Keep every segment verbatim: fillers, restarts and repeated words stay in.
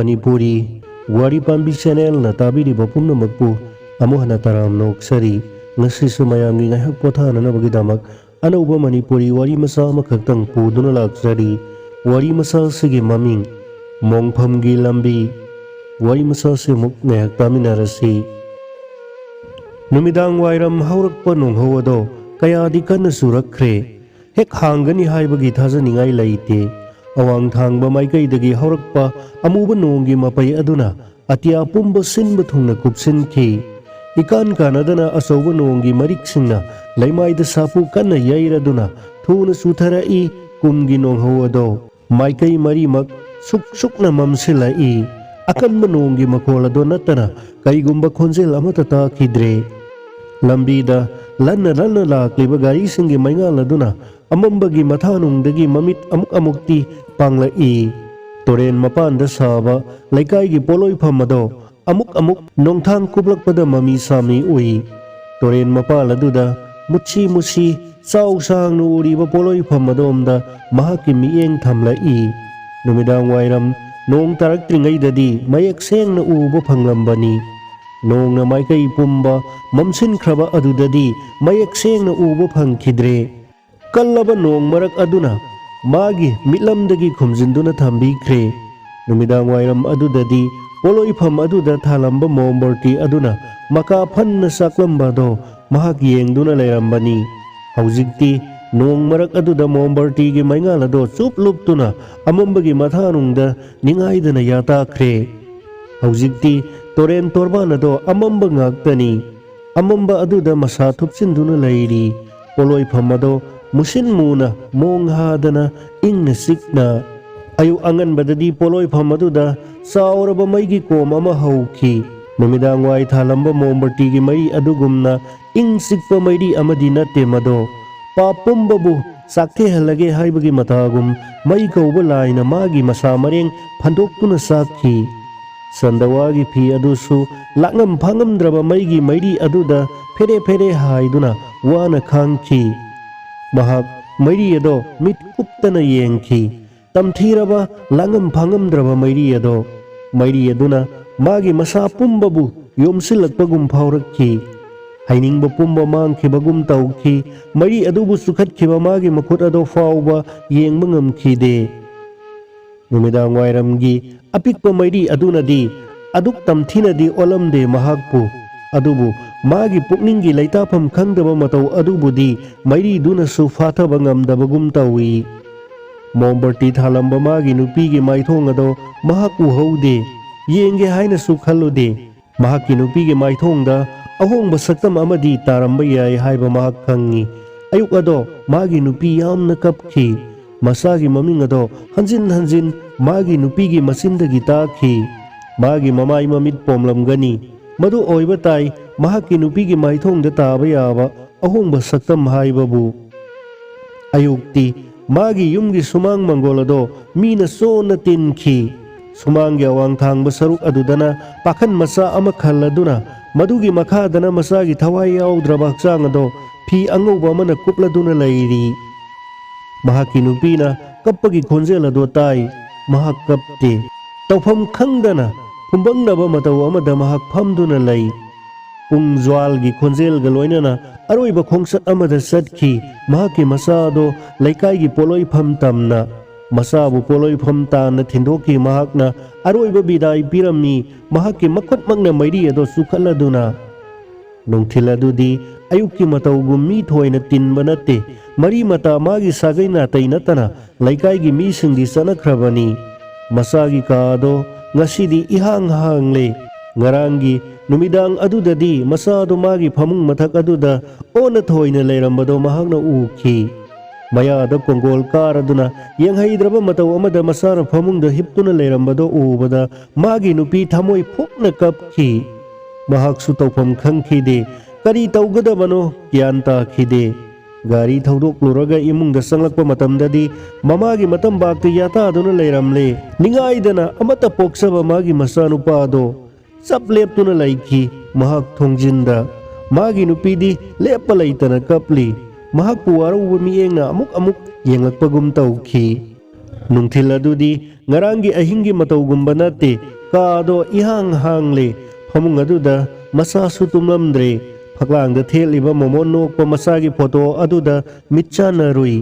ꯃꯅꯤꯄꯨꯔꯤ ꯋꯥꯔꯤ ꯄꯥꯝꯕꯤ ꯆꯦꯅꯦꯜꯅ ꯇꯥꯕꯤꯔꯤꯕ ꯄꯨꯝꯅꯃꯛꯄꯨ ꯑꯃꯨꯛ ꯍꯟꯅ ꯇꯔꯥꯝꯅ ꯑꯣꯛꯆꯔꯤ꯫ ꯉꯁꯤꯁꯨ ꯃꯌꯥꯝꯒꯤ ꯉꯥꯏꯍꯥꯛ ꯄꯣꯊꯥꯅꯅꯕꯒꯤꯗꯃꯛ ꯑꯅꯧꯕ ꯃꯅꯤꯄꯨꯔꯤ ꯋꯥꯔꯤ ꯃꯆꯥ ꯑꯃꯈꯛꯇꯪ ꯄꯨꯗꯨꯅ ꯂꯥꯛꯆꯔꯤ꯫ ꯋꯥꯔꯤ ꯃꯆꯥ ꯑꯁꯤꯒꯤ ꯃꯃꯤꯡ ꯃꯣꯡꯐꯝꯒꯤ ꯂꯝꯕꯤ꯫ ꯋꯥꯔꯤ ꯃꯆꯥ ꯑꯁꯤ ꯑꯃꯨꯛ ꯉꯥꯏꯍꯥꯛ ꯇꯥꯃꯤꯟꯅꯔꯁꯤ꯫ ꯅꯨꯃꯤꯗꯥꯡ ꯋꯥꯏꯔꯝ ꯍꯧꯔꯛꯄ ꯅꯣꯡꯍꯧ ꯑꯗꯣ ꯀꯌꯥꯗꯤ ꯀꯟꯅ ꯆꯨꯔꯛꯈ꯭ꯔꯦ꯫ ꯍꯦꯛ ꯍꯥꯡꯒꯅꯤ ꯍꯥꯏꯕꯒꯤ ꯊꯥꯖꯅꯤꯡꯉꯥꯏ ꯂꯩꯇꯦ꯫ ꯑꯋꯥꯡ ꯊꯥꯡꯕ ꯃꯥꯏꯀꯩꯗꯒꯤ ꯍꯧꯔꯛꯄ ꯑꯃꯨꯕ ꯅꯣꯡꯒꯤ ꯃꯄꯩ ꯑꯗꯨꯅ ꯑꯇꯤꯌꯥ ꯄꯨꯝꯕ ꯁꯤꯟꯕ ꯊꯨꯡꯅ ꯀꯨꯞꯁꯤꯟꯈꯤ꯫ ꯏꯀꯥꯟ ꯀꯥꯟꯅꯗꯅ ꯑꯆꯧꯕ ꯅꯣꯡꯒꯤ ꯃꯔꯤꯛꯁꯤꯡꯅ ꯂꯩꯃꯥꯏꯗ ꯁꯥꯐꯨ ꯀꯟꯅ ꯌꯩꯔꯗꯨꯅ ꯊꯨꯅ ꯆꯨꯊꯔꯛꯏ꯫ ꯀꯨꯝꯒꯤ ꯅꯣꯡꯍꯧ ꯑꯗꯣ ꯃꯥꯏꯀꯩ ꯃꯔꯤꯃꯛ ꯁꯨꯛ ꯁꯨꯛꯅ ꯃꯝꯁꯤꯜꯂꯛꯏ꯫ ꯑꯀꯟꯕ ꯅꯣꯡꯒꯤ ꯃꯈꯣꯜ ꯑꯗꯨ ꯅꯠꯇꯅ ꯀꯔꯤꯒꯨꯝꯕ ꯈꯣꯟꯖꯦꯜ ꯑꯃꯠꯇ ꯇꯥꯈꯤꯗ꯭ꯔꯦ꯫ ꯂꯝꯕꯤꯗ ꯂꯟꯅ ꯂꯟꯅ ꯂꯥꯛꯂꯤꯕ ꯒꯥꯔꯤꯁꯤꯡꯒꯤ ꯃꯩꯉꯥꯜ ꯑꯗꯨꯅ ꯑꯃꯝꯕꯒꯤ ꯃꯊꯥꯅꯨꯡꯗꯒꯤ ꯃꯃꯤꯠ ꯑꯃꯨꯛ ꯑꯃꯨꯛꯇꯤ ꯄꯥꯡꯂꯛꯏ꯫ ꯇꯨꯔꯦꯟ ꯃꯄꯥꯟꯗ ꯁꯥꯕ ꯂꯩꯀꯥꯏꯒꯤ ꯄꯣꯠꯂꯣꯏꯐꯝ ꯑꯗꯣ ꯑꯃꯨꯛ ꯑꯃꯨꯛ ꯅꯣꯡꯊꯥꯡ ꯀꯨꯞꯂꯛꯄꯗ ꯃꯃꯤ ꯁꯥꯃꯤ ꯎꯏ꯫ ꯇꯨꯔꯦꯟ ꯃꯄꯥꯜ ꯑꯗꯨꯗ ꯃꯨꯁꯤ ꯃꯨꯁꯤ ꯆꯥꯎ ꯁꯥꯡꯅ ꯎꯔꯤꯕ ꯄꯣꯠꯂꯣꯏꯐꯝ ꯑꯗꯣꯝꯗ ꯃꯍꯥꯛꯀꯤ ꯃꯤꯠꯌꯦꯡ ꯊꯝꯂꯛꯏ꯫ ꯅꯨꯃꯤꯗꯥꯡ ꯋꯥꯏꯔꯝ ꯅꯣꯡ ꯇꯥꯔꯛꯇ꯭ꯔꯤꯉꯩꯗꯗꯤ ꯃꯌꯦꯛ ꯁꯦꯡꯅ ꯎꯕ ꯐꯪꯂꯝꯕꯅꯤ꯫ ꯅꯣꯡꯅ ꯃꯥꯏꯀꯩ ꯄꯨꯝꯕ ꯃꯝꯁꯤꯟꯈ꯭ꯔꯕ ꯑꯗꯨꯗꯗꯤ ꯃꯌꯦꯛ ꯁꯦꯡꯅ ꯎꯕ ꯐꯪꯈꯤꯗ꯭ꯔꯦ꯫ ꯀꯜꯂꯕ ꯅꯣꯡ ꯃꯔꯛ ꯑꯗꯨꯅ ꯃꯥꯒꯤ ꯃꯤꯠꯂꯝꯗꯒꯤ ꯈꯨꯝꯖꯤꯟꯗꯨꯅ ꯊꯝꯕꯤꯈ꯭ꯔꯦ꯫ ꯅꯨꯃꯤꯗꯥꯡ ꯋꯥꯏꯔꯝ ꯑꯗꯨꯗꯗꯤ ꯄꯣꯠꯂꯣꯏꯐꯝ ꯑꯗꯨꯗ ꯊꯥꯜꯂꯝꯕ ꯃꯣꯝꯕꯔꯇꯤ ꯑꯗꯨꯅ ꯃꯀꯥ ꯐꯟꯅ ꯆꯥꯛꯂꯝꯕ ꯑꯗꯣ ꯃꯍꯥꯛ ꯌꯦꯡꯗꯨꯅ ꯂꯩꯔꯝꯕꯅꯤ꯫ ꯍꯧꯖꯤꯛꯇꯤ ꯅꯣꯡ ꯃꯔꯛ ꯑꯗꯨꯗ ꯃꯣꯝꯕꯔꯇꯤꯒꯤ ꯃꯩꯉꯥꯜ ꯑꯗꯣ ꯆꯨꯞ ꯂꯨꯞꯇꯨꯅ ꯑꯃꯝꯕꯒꯤ ꯃꯊꯥꯅꯨꯡꯗ ꯅꯤꯡꯉꯥꯏꯗꯅ ꯌꯥꯇꯥꯈ꯭ꯔꯦ꯫ ꯍꯧꯖꯤꯛꯇꯤ ꯇꯨꯔꯦꯟ ꯇꯣꯔꯕꯥꯟ ꯑꯗꯣ ꯑꯃꯝꯕ ꯉꯥꯛꯇꯅꯤ꯫ ꯑꯃꯝꯕ ꯑꯗꯨꯗ ꯃꯁꯥ ꯊꯨꯞꯆꯤꯟꯗꯨꯅ ꯂꯩꯔꯤ꯫ ꯄꯣꯠꯂꯣꯏꯐꯝ ꯑꯗꯣ ꯃꯨꯁꯤꯟ ꯃꯨꯅ ꯃꯣꯡ ꯍꯥꯗꯅ ꯏꯪꯅ ꯆꯤꯛꯅ꯫ ꯑꯌꯨꯛ ꯑꯉꯟꯕꯗꯗꯤ ꯄꯣꯠꯂꯣꯏꯐꯝ ꯑꯗꯨꯗ ꯆꯥꯎꯔꯕ ꯃꯩꯒꯤ ꯀꯣꯝ ꯑꯃ ꯍꯧꯈꯤ꯫ ꯅꯨꯃꯤꯗꯥꯡ ꯋꯥꯏ ꯊꯥꯜꯂꯝꯕ ꯃꯣꯝꯕꯇꯤꯒꯤ ꯃꯩ ꯑꯗꯨꯒꯨꯝꯅ ꯏꯪ ꯆꯤꯛꯄ ꯃꯩꯔꯤ ꯑꯃꯗꯤ ꯅꯠꯇꯦ ꯃꯗꯣ꯫ ꯄꯥꯞ ꯄꯨꯝꯕꯕꯨ ꯆꯥꯛꯊꯦꯛꯍꯜꯂꯒꯦ ꯍꯥꯏꯕꯒꯤ ꯃꯇꯥꯒꯨꯝ ꯃꯩ ꯀꯧꯕ ꯂꯥꯏꯅ ꯃꯥꯒꯤ ꯃꯁꯥ ꯃꯔꯦꯡ ꯐꯟꯗꯣꯛꯇꯨꯅ ꯆꯥꯛꯈꯤ꯫ ꯁꯟꯗꯋꯥꯒꯤ ꯐꯤ ꯑꯗꯨꯁꯨ ꯂꯥꯛꯉꯝ ꯐꯥꯉꯝꯗ꯭ꯔꯕ ꯃꯩꯒꯤ ꯃꯩꯔꯤ ꯑꯗꯨꯗ ꯐꯦꯔꯦ ꯐꯦꯔꯦ ꯍꯥꯏꯗꯨꯅ ꯋꯥꯅ ꯈꯥꯡꯈꯤ꯫ ꯃꯍꯥꯛ ꯃꯩꯔꯤ ꯑꯗꯣ ꯃꯤꯠ ꯀꯨꯞꯇꯅ ꯌꯦꯡꯈꯤ꯫ ꯇꯝꯊꯤꯔꯕ ꯂꯥꯡꯉꯝ ꯐꯥꯉꯝꯗ꯭ꯔꯕ ꯃꯩꯔꯤ ꯑꯗꯣ꯫ ꯃꯩꯔꯤ ꯑꯗꯨꯅ ꯃꯥꯒꯤ ꯃꯁꯥ ꯄꯨꯝꯕꯕꯨ ꯌꯣꯝꯁꯤꯜꯂꯛꯄꯒꯨꯝ ꯐꯥꯎꯔꯛꯈꯤ꯫ ꯍꯩꯅꯤꯡꯕ ꯄꯨꯝꯕ ꯃꯥꯡꯈꯤꯕꯒꯨꯝ ꯇꯧꯈꯤ꯫ ꯃꯩꯔꯤ ꯑꯗꯨꯕꯨ ꯆꯨꯈꯠꯈꯤꯕ ꯃꯥꯒꯤ ꯃꯈꯨꯠ ꯑꯗꯨ ꯐꯥꯎꯕ ꯌꯦꯡꯕ ꯉꯝꯈꯤꯗꯦ꯫ ꯅꯨꯃꯤꯗꯥꯡ ꯋꯥꯏꯔꯝꯒꯤ ꯑꯄꯤꯛꯄ ꯃꯩꯔꯤ ꯑꯗꯨꯅꯗꯤ ꯑꯗꯨꯛ ꯇꯝꯊꯤꯅꯗꯤ ꯑꯣꯠꯂꯝꯗꯦ ꯃꯍꯥꯛꯄꯨ, ꯑꯗꯨꯕꯨ ꯃꯥꯒꯤ ꯄꯨꯛꯅꯤꯡꯒꯤ ꯂꯩꯇꯥꯐꯝ ꯈꯪꯗꯕ ꯃꯇꯧ ꯑꯗꯨꯕꯨꯗꯤ ꯃꯩꯔꯤꯗꯨꯅꯁꯨ ꯐꯥꯊꯕ ꯉꯝꯗꯕꯒꯨꯝ ꯇꯧꯏ꯫ ꯃꯣꯝꯕꯔꯇꯤ ꯊꯥꯜꯂꯝꯕ ꯃꯥꯒꯤ ꯅꯨꯄꯤꯒꯤ ꯃꯥꯏꯊꯣꯡ ꯑꯗꯣ ꯃꯍꯥꯛ ꯎꯍꯧꯗꯦ, ꯌꯦꯡꯒꯦ ꯍꯥꯏꯅꯁꯨ ꯈꯜꯂꯨꯗꯦ꯫ ꯃꯍꯥꯛꯀꯤ ꯅꯨꯄꯤꯒꯤ ꯃꯥꯏꯊꯣꯡꯗ ꯑꯍꯣꯡꯕ ꯁꯛꯇꯝ ꯑꯃꯗꯤ ꯇꯥꯔꯝꯕ ꯌꯥꯏ ꯍꯥꯏꯕ ꯃꯍꯥꯛ ꯈꯪꯉꯤ꯫ ꯑꯌꯨꯛ ꯑꯗꯣ ꯃꯥꯒꯤ ꯅꯨꯄꯤ ꯌꯥꯝꯅ ꯀꯞꯈꯤ꯫ ꯃꯆꯥꯒꯤ ꯃꯃꯤꯡ ꯑꯗꯣ ꯍꯟꯖꯤꯟ ꯍꯟꯖꯤꯟ ꯃꯥꯒꯤ ꯅꯨꯄꯤꯒꯤ ꯃꯆꯤꯟꯗꯒꯤ ꯇꯥꯈꯤ꯫ ꯃꯥꯒꯤ ꯃꯃꯥꯏ ꯃꯃꯤꯠ ꯄꯣꯝꯂꯝꯒꯅꯤ꯫ ꯃꯗꯨ ꯑꯣꯏꯕ ꯇꯥꯏ, ꯃꯍꯥꯛꯀꯤ ꯅꯨꯄꯤꯒꯤ ꯃꯥꯏꯊꯣꯡꯗ ꯇꯥꯕ ꯌꯥꯕ ꯑꯍꯣꯡꯕ ꯁꯛꯇꯝ ꯍꯥꯏꯕꯕꯨ꯫ ꯑꯌꯨꯛꯇꯤ ꯃꯥꯒꯤ ꯌꯨꯝꯒꯤ ꯁꯨꯃꯥꯡ ꯃꯪꯒꯣꯜ ꯑꯗꯣ ꯃꯤꯅ ꯆꯣꯟꯅ ꯇꯤꯟꯈꯤ꯫ ꯁꯨꯃꯥꯡꯒꯤ ꯑꯋꯥꯡ ꯊꯥꯡꯕ ꯁꯔꯨꯛ ꯑꯗꯨꯗꯅ ꯄꯥꯈꯟ ꯃꯆꯥ ꯑꯃ ꯈꯜꯂꯗꯨꯅ, ꯃꯗꯨꯒꯤ ꯃꯈꯥꯗꯅ ꯃꯆꯥꯒꯤ ꯊꯋꯥꯏ ꯌꯥꯎꯗ꯭ꯔꯕ ꯍꯛꯆꯥꯡ ꯑꯗꯣ ꯐꯤ ꯑꯉꯧꯕ ꯑꯃꯅ ꯀꯨꯞꯂꯗꯨꯅ ꯂꯩꯔꯤ꯫ ꯃꯍꯥꯛꯀꯤ ꯅꯨꯄꯤꯅ ꯀꯞꯄꯒꯤ ꯈꯣꯟꯖꯦꯜ ꯑꯗꯨ ꯇꯥꯏ꯫ ꯃꯍꯥꯛ ꯀꯞꯇꯦ꯫ ꯇꯧꯐꯝ ꯈꯪꯗꯅ ꯐꯨꯝꯕꯪꯅꯕ ꯃꯇꯧ ꯑꯃꯗ ꯃꯍꯥꯛ ꯐꯝꯗꯨꯅ ꯂꯩ꯫ ꯄꯨꯡ ꯖ꯭ꯋꯥꯜꯒꯤ ꯈꯣꯟꯖꯦꯜꯒ ꯂꯣꯏꯅꯅ ꯑꯔꯣꯏꯕ ꯈꯣꯡꯆꯠ ꯑꯃꯗ ꯆꯠꯈꯤ꯫ ꯃꯍꯥꯛꯀꯤ ꯃꯆꯥ ꯑꯗꯣ ꯂꯩꯀꯥꯏꯒꯤ ꯄꯣꯠꯂꯣꯏꯐꯝ ꯇꯝꯅ꯫ ꯃꯆꯥꯕꯨ ꯄꯣꯠꯂꯣꯏꯐꯝ ꯇꯥꯟꯅ ꯊꯤꯟꯗꯣꯛꯈꯤ꯫ ꯃꯍꯥꯛꯅ ꯑꯔꯣꯏꯕ ꯕꯤꯗꯥꯏ ꯄꯤꯔꯝꯃꯤ꯫ ꯃꯍꯥꯛꯀꯤ ꯃꯈꯨꯠꯃꯛꯅ ꯃꯩꯔꯤ ꯑꯗꯣ ꯆꯨꯈꯠꯂꯗꯨꯅ꯫ ꯅꯨꯡꯊꯤꯜ ꯑꯗꯨꯗꯤ ꯑꯌꯨꯛꯀꯤ ꯃꯇꯧꯒꯨꯝ ꯃꯤ ꯊꯣꯏꯅ ꯇꯤꯟꯕ ꯅꯠꯇꯦ꯫ ꯃꯔꯤ ꯃꯇꯥ ꯃꯥꯒꯤ ꯁꯥꯒꯩ ꯅꯥꯇꯩ ꯅꯠꯇꯅ ꯂꯩꯀꯥꯏꯒꯤ ꯃꯤꯁꯤꯡꯗꯤ ꯆꯠꯅꯈ꯭ꯔꯕꯅꯤ꯫ ꯃꯆꯥꯒꯤ ꯀꯥ ꯑꯗꯣ ꯉꯁꯤꯗꯤ ꯏꯍꯥꯡ ꯍꯥꯡꯂꯦ꯫ ꯉꯔꯥꯡꯒꯤ ꯅꯨꯃꯤꯗꯥꯡ ꯑꯗꯨꯗꯗꯤ ꯃꯆꯥꯗꯣ ꯃꯥꯒꯤ ꯐꯃꯨꯡ ꯃꯊꯛ ꯑꯗꯨꯗ ꯑꯣꯟꯅ ꯊꯣꯏꯅ ꯂꯩꯔꯝꯕꯗꯣ ꯃꯍꯥꯛꯅ ꯎꯈꯤ꯫ ꯃꯌꯥꯗ ꯀꯣꯡꯒꯣꯜ ꯀꯥꯔꯗꯨꯅ ꯌꯦꯡꯍꯩꯗ꯭ꯔꯕ ꯃꯇꯧ ꯑꯃꯗ ꯃꯆꯥꯅ ꯐꯃꯨꯡꯗ ꯍꯤꯞꯇꯨꯅ ꯂꯩꯔꯝꯕꯗꯣ ꯎꯕꯗ ꯃꯥꯒꯤ ꯅꯨꯄꯤ ꯊꯃꯣꯏ ꯐꯨꯛꯅ ꯀꯞꯈꯤ꯫ ꯃꯍꯥꯛꯁꯨ ꯇꯧꯐꯝ ꯈꯪꯈꯤꯗꯦ꯫ ꯀꯔꯤ ꯇꯧꯒꯗꯕꯅꯣ ꯒ꯭ꯌꯥꯟ ꯇꯥꯈꯤꯗꯦ꯫ ꯒꯥꯔꯤ ꯊꯧꯗꯣꯛꯂꯨꯔꯒ ꯏꯃꯨꯡꯗ ꯆꯪꯂꯛꯄ ꯃꯇꯝꯗꯗꯤ ꯃꯃꯥꯒꯤ ꯃꯇꯝꯕꯥꯛꯇ ꯌꯥꯇꯥꯗꯨꯅ ꯂꯩꯔꯝꯂꯦ꯫ ꯅꯤꯡꯉꯥꯏꯗꯅ ꯑꯃꯠꯇ ꯄꯣꯛꯆꯕ ꯃꯥꯒꯤ ꯃꯆꯥꯅꯨꯄꯥꯗꯣ ꯆꯞ ꯂꯦꯞꯇꯨꯅ ꯂꯩꯈꯤ꯫ ꯃꯍꯥꯛ ꯊꯣꯡꯖꯤꯟꯗ ꯃꯥꯒꯤ ꯅꯨꯄꯤꯗꯤ ꯂꯦꯞꯄ ꯂꯩꯇꯅ ꯀꯞꯂꯤ꯫ ꯃꯍꯥꯛꯄꯨ ꯋꯥꯔꯧꯕ ꯃꯤꯠꯌꯦꯡꯅ ꯑꯃꯨꯛ ꯑꯃꯨꯛ ꯌꯦꯡꯂꯛꯄꯒꯨꯝ ꯇꯧꯈꯤ꯫ ꯅꯨꯡꯊꯤꯜ ꯑꯗꯨꯗꯤ ꯉꯔꯥꯡꯒꯤ ꯑꯍꯤꯡꯒꯤ ꯃꯇꯧꯒꯨꯝꯕ ꯅꯠꯇꯦ꯫ ꯀꯥꯗꯣ ꯏꯍꯥꯡ ꯍꯥꯡꯂꯦ꯫ ꯐꯃꯨꯡ ꯑꯗꯨꯗ ꯃꯆꯥꯁꯨ ꯇꯨꯝꯂꯝꯗ꯭ꯔꯦ꯫ ꯐꯛꯂꯥꯡꯗ ꯊꯦꯠꯂꯤꯕ ꯃꯣꯃꯣꯟ ꯅꯣꯛꯄ ꯃꯆꯥꯒꯤ ꯐꯣꯇꯣ ꯑꯗꯨꯗ ꯃꯤꯠ ꯆꯥꯟꯅꯔꯨꯏ꯫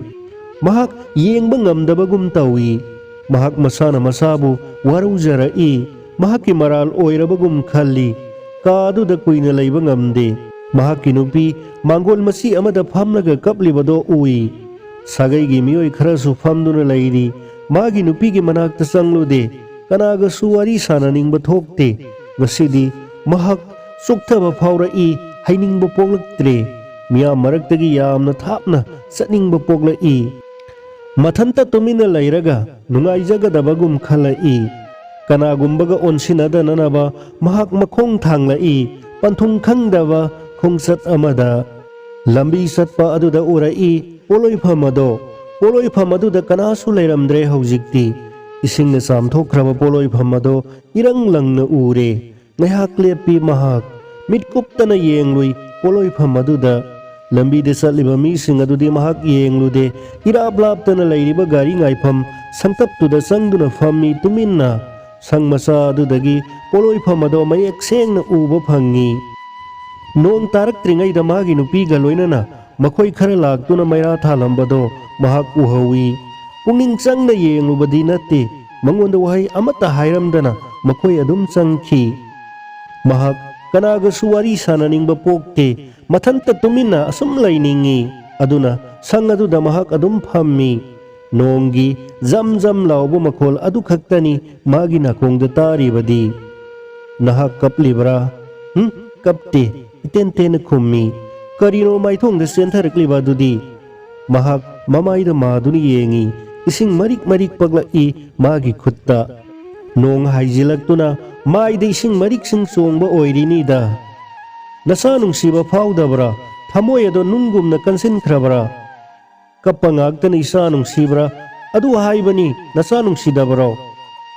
ꯃꯍꯥꯛ ꯌꯦꯡꯕ ꯉꯝꯗꯕꯒꯨꯝ ꯇꯧꯏ꯫ ꯃꯍꯥꯛ ꯃꯁꯥꯅ ꯃꯁꯥꯕꯨ ꯋꯥꯔꯧꯖꯔꯛꯏ꯫ ꯃꯍꯥꯛꯀꯤ ꯃꯔꯥꯜ ꯑꯣꯏꯔꯕꯒꯨꯝ ꯈꯜꯂꯤ꯫ ꯀꯥ ꯑꯗꯨꯗ ꯀꯨꯏꯅ ꯂꯩꯕ ꯉꯝꯗꯦ꯫ ꯃꯍꯥꯛꯀꯤ ꯅꯨꯄꯤ ꯃꯥꯡꯒꯣꯜ ꯃꯆꯤ ꯑꯃꯗ ꯐꯝꯂꯒ ꯀꯞꯂꯤꯕꯗꯣ ꯎꯏ꯫ ꯁꯥꯒꯩꯒꯤ ꯃꯤꯑꯣꯏ ꯈꯔꯁꯨ ꯐꯝꯗꯨꯅ ꯂꯩꯔꯤ꯫ ꯃꯥꯒꯤ ꯅꯨꯄꯤꯒꯤ ꯃꯅꯥꯛꯇ ꯆꯪꯂꯨꯗꯦ꯫ ꯀꯅꯥꯒꯁꯨ ꯋꯥꯔꯤ ꯁꯥꯟꯅꯅꯤꯡꯕ ꯊꯣꯛꯇꯦ꯫ ꯉꯁꯤꯗꯤ ꯃꯍꯥꯛ ꯆꯣꯛꯊꯕ ꯐꯥꯎꯔꯛꯏ, ꯍꯩꯅꯤꯡꯕ ꯄꯣꯛꯂꯛꯇ꯭ꯔꯦ꯫ ꯃꯤꯌꯥꯝ ꯃꯔꯛꯇꯒꯤ ꯌꯥꯝꯅ ꯊꯥꯞꯅ ꯆꯠꯅꯤꯡꯕ ꯄꯣꯛꯂꯛꯏ꯫ ꯃꯊꯟꯇ ꯇꯨꯃꯤꯟꯅ ꯂꯩꯔꯒ ꯅꯨꯡꯉꯥꯏꯖꯒꯗꯕꯒꯨꯝ ꯈꯜꯂꯛꯏ꯫ ꯀꯅꯥꯒꯨꯝꯕꯒ ꯑꯣꯟꯁꯤꯟꯅꯗꯅꯅꯕ ꯃꯍꯥꯛ ꯃꯈꯣꯡ ꯊꯥꯡꯂꯛꯏ, ꯄꯟꯊꯨꯡ ꯈꯪꯗꯕ ꯈꯣꯡꯆꯠ ꯑꯃꯗ꯫ ꯂꯝꯕꯤ ꯆꯠꯄ ꯑꯗꯨꯗ ꯎꯔꯛꯏ ꯄꯣꯠꯂꯣꯏꯐꯝ ꯑꯗꯣ꯫ ꯄꯣꯠꯂꯣꯏꯐꯝ ꯑꯗꯨꯗ ꯀꯅꯥꯁꯨ ꯂꯩꯔꯝꯗ꯭ꯔꯦ ꯍꯧꯖꯤꯛꯇꯤ꯫ ꯏꯁꯤꯡꯅ ꯆꯥꯝꯊꯣꯛꯈ꯭ꯔꯕ ꯄꯣꯠꯂꯣꯏꯐꯝ ꯑꯗꯣ ꯏꯔꯪ ꯂꯪꯅ ꯎꯔꯦ꯫ ꯉꯥꯏꯍꯥꯛ ꯂꯦꯞꯄꯤ ꯃꯍꯥꯛ꯫ ꯃꯤꯠ ꯀꯨꯞꯇꯅ ꯌꯦꯡꯂꯨꯏ ꯄꯣꯠꯂꯣꯏꯐꯝ ꯑꯗꯨꯗ꯫ ꯂꯝꯕꯤꯗ ꯆꯠꯂꯤꯕ ꯃꯤꯁꯤꯡ ꯑꯗꯨꯗꯤ ꯃꯍꯥꯛ ꯌꯦꯡꯂꯨꯗꯦ꯫ ꯏꯔꯥꯞ ꯂꯥꯞꯇꯅ ꯂꯩꯔꯤꯕ ꯒꯥꯔꯤ ꯉꯥꯏꯐꯝ ꯁꯪꯇꯞꯇꯨꯗ ꯆꯪꯗꯨꯅ ꯐꯝꯃꯤ ꯇꯨꯃꯤꯟꯅ꯫ ꯁꯪ ꯃꯆꯥ ꯑꯗꯨꯗꯒꯤ ꯄꯣꯠꯂꯣꯏꯐꯝ ꯑꯗꯣ ꯃꯌꯦꯛ ꯁꯦꯡꯅ ꯎꯕ ꯐꯪꯉꯤ꯫ ꯅꯣꯡ ꯇꯥꯔꯛꯇ꯭ꯔꯤꯉꯩꯗ ꯃꯥꯒꯤ ꯅꯨꯄꯤꯒ ꯂꯣꯏꯅꯅ ꯃꯈꯣꯏ ꯈꯔ ꯂꯥꯛꯇꯨꯅ ꯃꯩꯔꯥ ꯊꯥꯜꯂꯝꯕꯗꯣ ꯃꯍꯥꯛ ꯎꯍꯧꯏ꯫ ꯄꯨꯛꯅꯤꯡ ꯆꯪꯅ ꯌꯦꯡꯂꯨꯕꯗꯤ ꯅꯠꯇꯦ꯫ ꯃꯉꯣꯟꯗ ꯋꯥꯍꯩ ꯑꯃꯠꯇ ꯍꯥꯏꯔꯝꯗꯅ ꯃꯈꯣꯏ ꯑꯗꯨꯝ ꯆꯪꯈꯤ꯫ ꯃꯍꯥꯛ ꯀꯅꯥꯒꯁꯨ ꯋꯥꯔꯤ ꯁꯥꯟꯅꯅꯤꯡꯕ ꯄꯣꯛꯇꯦ꯫ ꯃꯊꯟꯇ ꯇꯨꯃꯤꯟꯅ ꯑꯁꯨꯝ ꯂꯩꯅꯤꯡꯏ꯫ ꯑꯗꯨꯅ ꯁꯪ ꯑꯗꯨꯗ ꯃꯍꯥꯛ ꯑꯗꯨꯝ ꯐꯝꯃꯤ꯫ ꯅꯣꯡꯒꯤ ꯖꯝ ꯖꯝ ꯂꯥꯎꯕ ꯃꯈꯣꯜ ꯑꯗꯨ ꯈꯛꯇꯅꯤ ꯃꯥꯒꯤ ꯅꯥꯀꯣꯡꯗ ꯇꯥꯔꯤꯕꯗꯤ꯫ "ꯅꯍꯥꯛ ꯀꯞꯂꯤꯕ꯭ꯔꯥ?" "ꯍꯨꯝ, ꯀꯞꯇꯦ," ꯏꯇꯦꯟ ꯇꯦꯟꯅ ꯈꯨꯝꯃꯤ꯫ "ꯀꯔꯤꯅꯣ ꯃꯥꯏꯊꯣꯡꯗ ꯆꯦꯟꯊꯔꯛꯂꯤꯕ ꯑꯗꯨꯗꯤ?" ꯃꯍꯥꯛ ꯃꯃꯥꯏꯗ ꯃꯥꯗꯨꯅ ꯌꯦꯡꯏ꯫ ꯏꯁꯤꯡ ꯃꯔꯤꯛ ꯃꯔꯤꯛ ꯄꯛꯂꯛꯏ ꯃꯥꯒꯤ ꯈꯨꯠꯇ꯫ ꯅꯣꯡ ꯍꯥꯏꯖꯤꯜꯂꯛꯇꯨꯅ ꯃꯥꯏꯗ ꯏꯁꯤꯡ ꯃꯔꯤꯛꯁꯤꯡ ꯆꯣꯡꯕ ꯑꯣꯏꯔꯤꯅꯤꯗ꯫ "ꯅꯆꯥ ꯅꯨꯡꯁꯤꯕ ꯐꯥꯎꯗꯕ꯭ꯔꯥ? ꯊꯃꯣꯏ ꯑꯗꯣ ꯅꯨꯡꯒꯨꯝꯅ ꯀꯟꯁꯤꯟꯈ꯭ꯔꯕ꯭ꯔꯥ?" "ꯀꯞꯄ ꯉꯥꯛꯇꯅ ꯏꯆꯥ ꯅꯨꯡꯁꯤꯕ꯭ꯔꯥ? ꯑꯗꯨ ꯍꯥꯏꯕꯅꯤ, ꯅꯆꯥ ꯅꯨꯡꯁꯤꯗꯕ꯭ꯔꯣ?"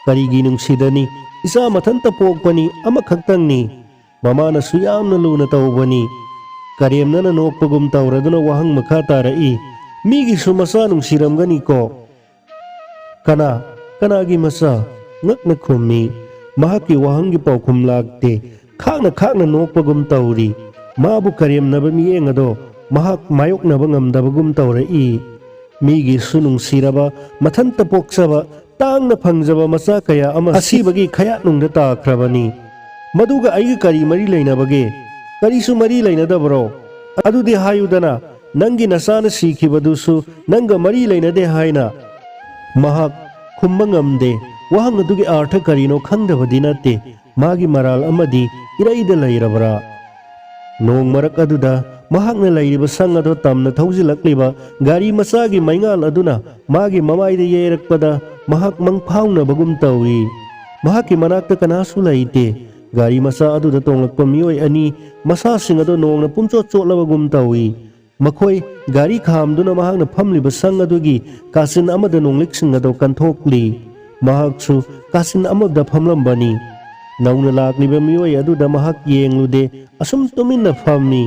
"ꯀꯔꯤꯒꯤ ꯅꯨꯡꯁꯤꯗꯅꯤ? ꯏꯆꯥ ꯃꯊꯟꯇ ꯄꯣꯛꯄꯅꯤ, ꯑꯃꯈꯛꯇꯪꯅꯤ꯫ ꯃꯃꯥꯅꯁꯨ ꯌꯥꯝꯅ ꯂꯨꯅ ꯇꯧꯕꯅꯤ꯫" ꯀꯔꯦꯝꯅꯅ ꯅꯣꯛꯄꯒꯨꯝ ꯇꯧꯔꯗꯨꯅ ꯋꯥꯍꯪ ꯃꯈꯥ ꯇꯥꯔꯛꯏ, "ꯃꯤꯒꯤꯁꯨ ꯃꯆꯥ ꯅꯨꯡꯁꯤꯔꯝꯒꯅꯤꯀꯣ?" "ꯀꯅꯥ? ꯀꯅꯥꯒꯤ ꯃꯆꯥ?" ꯉꯛꯅ ꯈꯨꯝꯃꯤ꯫ ꯃꯍꯥꯛꯀꯤ ꯋꯥꯍꯪꯒꯤ ꯄꯥꯎꯈꯨꯝ ꯂꯥꯛꯇꯦ꯫ ꯈꯥꯛꯅ ꯈꯥꯛꯅ ꯅꯣꯛꯄꯒꯨꯝ ꯇꯧꯔꯤ꯫ ꯃꯥꯕꯨ ꯀꯔꯦꯝꯅꯕ ꯃꯤꯠꯌꯦꯡ ꯑꯗꯣ ꯃꯍꯥꯛ ꯃꯥꯌꯣꯛꯅꯕ ꯉꯝꯗꯕꯒꯨꯝ ꯇꯧꯔꯛꯏ꯫ ꯃꯤꯒꯤꯁꯨ ꯅꯨꯡꯁꯤꯔꯕ, ꯃꯊꯟꯇ ꯄꯣꯛꯆꯕ, ꯇꯥꯡꯅ ꯐꯪꯖꯕ ꯃꯆꯥ ꯀꯌꯥ ꯑꯃ ꯑꯁꯤꯕꯒꯤ ꯈꯌꯥꯠꯅꯨꯡꯗ ꯇꯥꯈ꯭ꯔꯕꯅꯤ꯫ "ꯃꯗꯨꯒ ꯑꯩꯒ ꯀꯔꯤ ꯃꯔꯤ ꯂꯩꯅꯕꯒꯦ? ꯀꯔꯤꯁꯨ ꯃꯔꯤ ꯂꯩꯅꯗꯕ꯭ꯔꯣ? ꯑꯗꯨꯗꯤ ꯍꯥꯏꯌꯨꯗꯅ, ꯅꯪꯒꯤ ꯅꯆꯥꯅ ꯁꯤꯈꯤꯕꯗꯨꯁꯨ ꯅꯪꯒ ꯃꯔꯤ ꯂꯩꯅꯗꯦ ꯍꯥꯏꯅ?" ꯃꯍꯥꯛ ꯈꯨꯝꯕ ꯉꯝꯗꯦ꯫ ꯋꯥꯍꯪ ꯑꯗꯨꯒꯤ ꯑꯥꯔꯊ ꯀꯔꯤꯅꯣ ꯈꯪꯗꯕꯗꯤ ꯅꯠꯇꯦ꯫ ꯃꯥꯒꯤ ꯃꯔꯥꯜ ꯑꯃꯗꯤ ꯏꯔꯩꯗ ꯂꯩꯔꯕ꯭ꯔꯥ? ꯅꯣꯡ ꯃꯔꯛ ꯑꯗꯨꯗ ꯃꯍꯥꯛꯅ ꯂꯩꯔꯤꯕ ꯁꯪ ꯑꯗꯨ ꯇꯝꯅ ꯊꯧꯖꯤꯜꯂꯛꯂꯤꯕ ꯒꯥꯔꯤ ꯃꯆꯥꯒꯤ ꯃꯩꯉꯥꯜ ꯑꯗꯨꯅ ꯃꯥꯒꯤ ꯃꯃꯥꯏꯗ ꯌꯩꯔꯛꯄꯗ ꯃꯍꯥꯛ ꯃꯪꯐꯥꯎꯅꯕꯒꯨꯝ ꯇꯧꯏ꯫ ꯃꯍꯥꯛꯀꯤ ꯃꯅꯥꯛꯇ ꯀꯅꯥꯁꯨ ꯂꯩꯇꯦ꯫ ꯒꯥꯔꯤ ꯃꯆꯥ ꯑꯗꯨꯗ ꯇꯣꯡꯂꯛꯄ ꯃꯤꯑꯣꯏ ꯑꯅꯤ, ꯃꯁꯥꯁꯤꯡ ꯑꯗꯨ ꯅꯣꯡꯅ ꯄꯨꯝꯆꯣꯠ ꯆꯣꯠꯂꯕꯒꯨꯝ ꯇꯧꯏ꯫ ꯃꯈꯣꯏ ꯒꯥꯔꯤ ꯈꯥꯝꯗꯨꯅ ꯃꯍꯥꯛꯅ ꯐꯝꯂꯤꯕ ꯁꯪ ꯑꯗꯨꯒꯤ ꯀꯥꯆꯤꯟ ꯑꯃꯗ ꯅꯣꯡꯂꯤꯛꯁꯤꯡ ꯑꯗꯨ ꯀꯟꯊꯣꯛꯂꯤ꯫ ꯃꯍꯥꯛꯁꯨ ꯀꯥꯆꯤꯟ ꯑꯃꯗ ꯐꯝꯂꯝꯕꯅꯤ꯫ ꯅꯧꯅ ꯂꯥꯛꯂꯤꯕ ꯃꯤꯑꯣꯏ ꯑꯗꯨꯗ ꯃꯍꯥꯛ ꯌꯦꯡꯂꯨꯗꯦ, ꯑꯁꯨꯝ ꯇꯨꯃꯤꯟꯅ ꯐꯝꯃꯤ꯫